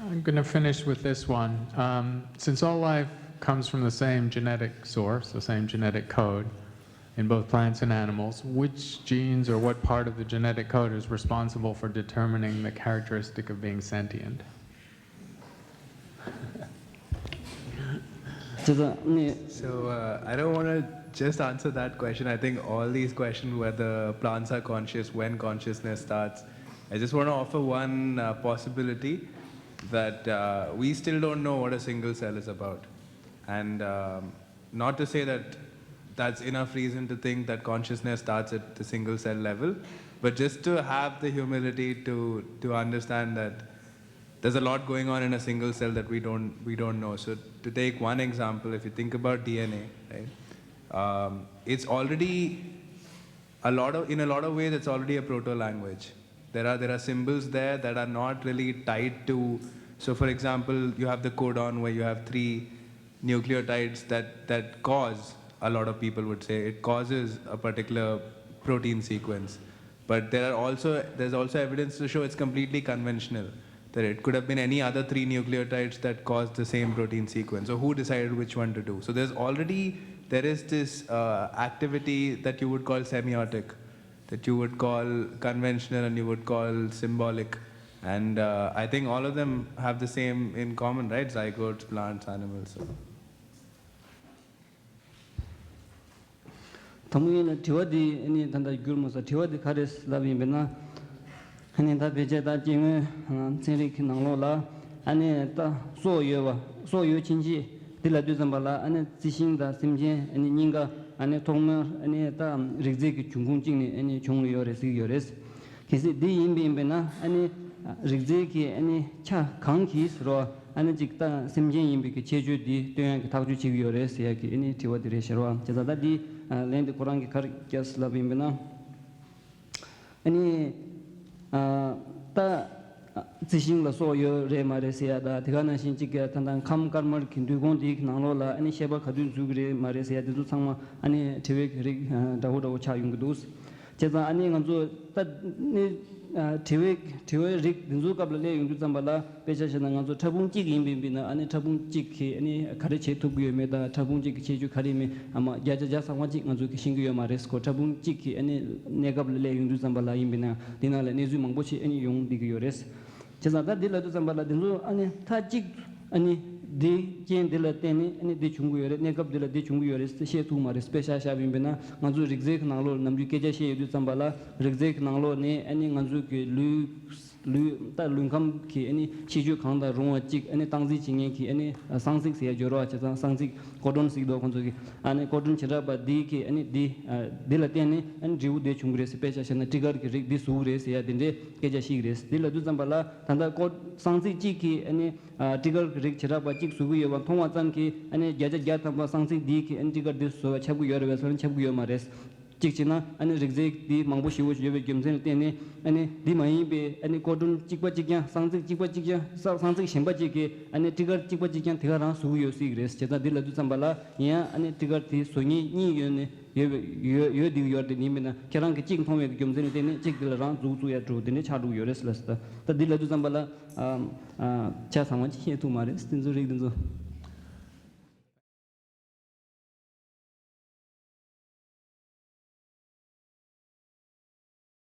I'm going to finish with this one. Um, since all life comes from the same genetic source, the same genetic code, in both plants and animals, which genes or what part of the genetic code is responsible for determining the characteristic of being sentient? བྱས་ཙང་ནི། So uh, I don't want to just answer that question. I think all these questions, whether plants are conscious, when consciousness starts, I just want to offer one uh, possibility that uh, we still don't know what a single cell is about. And um, not to say that that's enough reason to think that consciousness starts at the single cell level, but just to have the humility to, to understand that there's a lot going on in a single cell that we don't we don't know. So to take one example, if you think about D N A, right, um, it's already a lot of in a lot of ways it's already a proto language. There are there are symbols there that are not really tied to. So for example, you have the codon where you have three nucleotides that that cause, a lot of people would say it causes a particular protein sequence. But there are also there's also evidence to show it's completely conventional, that it could have been any other three nucleotides that caused the same protein sequence. So who decided which one to do? So there's already there is this uh, activity that you would call semiotic, that you would call conventional and you would call symbolic. And uh, I think all of them have the same in common, right? Zygotes, plants, animals. So. དང་པོ་ཡིན་ན་དྲི་བ་འདི་ཨ་ནི་ད་ལྟ་བསྒྱུར་མ་སོང་། དྲི་བ་འདི་ག་རེ་ལབ་ཡིན་པས་ན། ཨ་ནི་ད་ཕལ་ཆེར་ད་སྐྱེ་དངོས་ཚན་རིག་གི་ནང་ལོགས་ལ་ཨ་ནི་ད་སྲོག་ཡོད་པ་སྲོག་ཡོད་ཕྱིན་ཆད་འདི་ལབ་དུས་ཙམ་པ་ལ་ཨ་ནི་རྩི་ཤིང་དང་སེམས་ཅན་ཨ་ནི་གཉིས་ཀ་ཨ་ནི་ཐོག་མར་ཨ་ནི་ད་རིགས་རྫས་ཀྱི་འབྱུང་ཁུངས་གཅིག་ནས་ཨ་ནི་བྱུང་ཡོད་རེད་ཟེར་གྱི་ཡོད་རེད། གལ་སྲིད་འདི་ཡིན་པ་ཡིན་པས་ན་ཨ་ནི་རིགས་རྫས་ཀྱི་ཨ་ནི་ཆ་གང་གིས་ཟེར་བ་ཨ་ནི་གཅིག་ད་སེམས་ཅན་ཡིན་པའི་གི་ཁྱད་ཆོས་འདི་སྟོན་ཡག་གི་ཐག་གཅོད་བྱེད་ཀྱི་ཡོད་རེད་ཟེར་ཡག་གི་ཨ་ནི་དྲི་བ་འདི་རེད་ཤག་ར། བྱས་ཙང་ད་འདི་ལན་འདི་ཁོ་རང་གིས་ག་རེ་བརྒྱབ་ལབ་ཡིན་པས་ན། ཨ་ནི་ད་རྩི་ཤིང་ལ་སྲོག་ཡོད་རེད་མ་རེད་ཟེར་ཡག་དང་དེ་ག་ནང་བཞིན་གཅིག་གི་ད་ལྟ་ཁམས་དཀར་དམར་གྱི་འདུས་ཁོངས་འདིའི་ནང་ལོགས་ལ་ཨ་ནི་བཤད་པ་ག་དུས་འཛུགས་ཀྱི་རེད་མ་རེད་ཟེར་ཡག་འདི་ཚོ་ཚང་མ་ཨ་ནི་དྲི་བའི་རིགས་འདྲ་བོ་འདྲ་བོ་ཆགས་ཡོང་གི་འདུག་བྱས་ཙང་ཨ་ནི་ང་ཚོ་ད་ནི་དྲི་བའི་དྲི་བའི་རིགས་འདི་ཚོའི་སྐབས་ལ་སླེབས་ཡོང་དུས་ཙམ་པ་ལ་དཔེ་ཆ་བཞག་ན་ང་ཚོ་ཕྲ་ཕུང་གཅིག་ཡིན་པ་ཡིན་ན་ཨ་ནི་ཕྲ་ཕུང་གཅིག་གིས་ཨ་ནི་ག་རེ་བྱེད་ཐུབ་ཀྱི་ཡོད་མེད་དང་ཕྲ་ཕུང་གཅིག་གི་ཁྱད་ཆོས་ག་རེ་མེད་ཨ་མ་བརྒྱ་ཆ་བརྒྱ་ཚང་མ་གཅིག་ང་ཚོ་གིས་ཤེས་ཀྱི་ཡོད་མ་རེད་ཁོ། ཕྲ་ཕུང་གཅིག་གི་ཨ་ནི་གནས་སྐབས་ལ་སླེབས་ཡོང་དུས་ཙམ་པ་ལ་ཡིན་པ་ཡིན་ན་འདི་ནང་ལ་གནས་ཚུལ་མང་པོ་ཞིག་ཨ་ནི་ཡོང་བསྡད་ཀྱི་ཡོད་རེད། བྱས་ཙང་ད་འདི་ལབ་དུས་ཙམ་པ་ལ་འདི་ཚོ་ཨ་ནི་མཐའ་གཅིག་ཨ་ནི་འདི་རྐྱེན་འདི་ལ་བརྟེན་ནས་ཨ་ནི་འདི་བྱུང་གི་ཡོད་རེད། གནས་སྐབས་འདི་ལ་འདི་བྱུང་གི་ཡོད་རེད་ཟེར་བཤད་ཐུབ་མ་རེད། དཔེ་ཆ་བཞག་པ་ཡིན་པས་ན་ང་ཚོའི་རིགས་རྫས་ཀྱི་ནང་ལོགས་ནམ་རྒྱུན་སྐད་ཆ་བཤད་ཡོད་དུས་ཙམ་པ་ལ་རིགས་རྫས་ཀྱི་ནང་ལོགས་ནས་ཨ་ནི་ང་ཚོའི་གི་ལུས་ལུས་ད་ལུས་ཁམས་ཀྱི་ཨ་ནི་ཁྱད་ཆོས་གང་དང་རུང་བ་གཅིག་ཨ་ནི་སྟངས་འཛིན་བྱེད་མཁན་གྱི་ཨ་ནི་གསང་ཚིག་ཟེར་ཡ་སྦྱོར་བ་བྱས་ཙང་གསང་ཚིག་ཀོ་ཌོན་ཟེར་གྱི་འདུག་ཁོང་ཚོ་གི་ཨ་ནི་ཀོ་ཌོན་བྱེ་བྲག་པ་འདི་གི་ཨ་ནི་འདི་འདི་ལ་བརྟེན་ནས་ཨ་ནི་འབྲས་བུ་འདི་བྱུང་གི་རེད་ཟེར། དཔེ་ཆ་བཞག་ན་ཊི་གར་གྱི་རིགས་འདི་བཟོ་གི་རེད་ཟེར་ཡ་འདི་འདྲའི་སྐད་ཆ་བཤད་ཀྱི་རེད། འདི་ལབ་དུས་ཙམ་པ་ལ་ད་ལྟ་ཀོ་གསང་ཚིག་གཅིག་གིས་ཨ་ནི་ཊི་གར་གྱི་རིགས་བྱེ་བྲག་པ་གཅིག་བཟོ་གི་ཡོད་པ་མཐོང་བ་ཙམ་གྱིས་ཨ་ནི་བརྒྱ་ཆ་བརྒྱ་ཐམ་པ་གསང་ཚིག་འདི་གིས་ཨ་ནི་ཊི་གར་འདི་བཟོ་བ་ཁྱབ་ཀྱི་ཡོད་རེད་པས་ཟེར་ན་ཁྱབ་ཀྱི་ཡོད་མ་རེད། གཅིག་བྱས་ན་ཨ་ནི་རིགས་རྫས་འདི་མང་པོ་ཞེ་པོ་ཡོད་པའི་རྒྱུ་མཚན་ལ་བརྟེན་ནས་ཨ་ནི་འདི་མ་ཡིན་པའི་ཨ་ནི་ཀོ་ཌོན་གཅིག་པ་གཅིག་རྐྱང་གསང་ཚིག་གཅིག་པ་གཅིག་རྐྱང་གསང་གསང་ཚིག་གཞན་པ་གཅིག་གིས་ཨ་ནི་ཊི་གར་གཅིག་པ་གཅིག་རྐྱང་དེ་ག་རང་བཟོ་གི་ཡོད་སྲིད་ཀྱི་རེད། བྱས་ཙང་འདི་ལབ་དུས་ཙམ་པ་ལ་ཡིན་ཡང་ཨ་ནི་ཊི་གར་དེ་བཟོ་མཁན་གཉིས་ཡོད་ནས་ཡོད་པའི་ཡོད་ཡོད་བསྡད་ཀྱི་ཡོད་རེད། དེ་ཡིན་པས་ན་ཁྱེད་རང་གིས་གཅིག་མཐོང་བའི་རྒྱུ་མཚན་ལ་བརྟེན་ནས་གཅིག་དེ་ལ་རང་འཛུགས་བཙུགས་ཡ་འགྲོ་དེ་འདྲ་ཆགས་འགྲོ་གི་ཡོད་རེད་ཟེར་ལ་ཟེར། ད་འདི་ལབ་དུས་ཙམ་པ་ལ་ཨ་ཨ་ཆ་ཚང་མ་ཅིག་ཤེས་ཐུབ་མ་རེད། དེ་ཚོ་རིགས་དེ་ཚོ།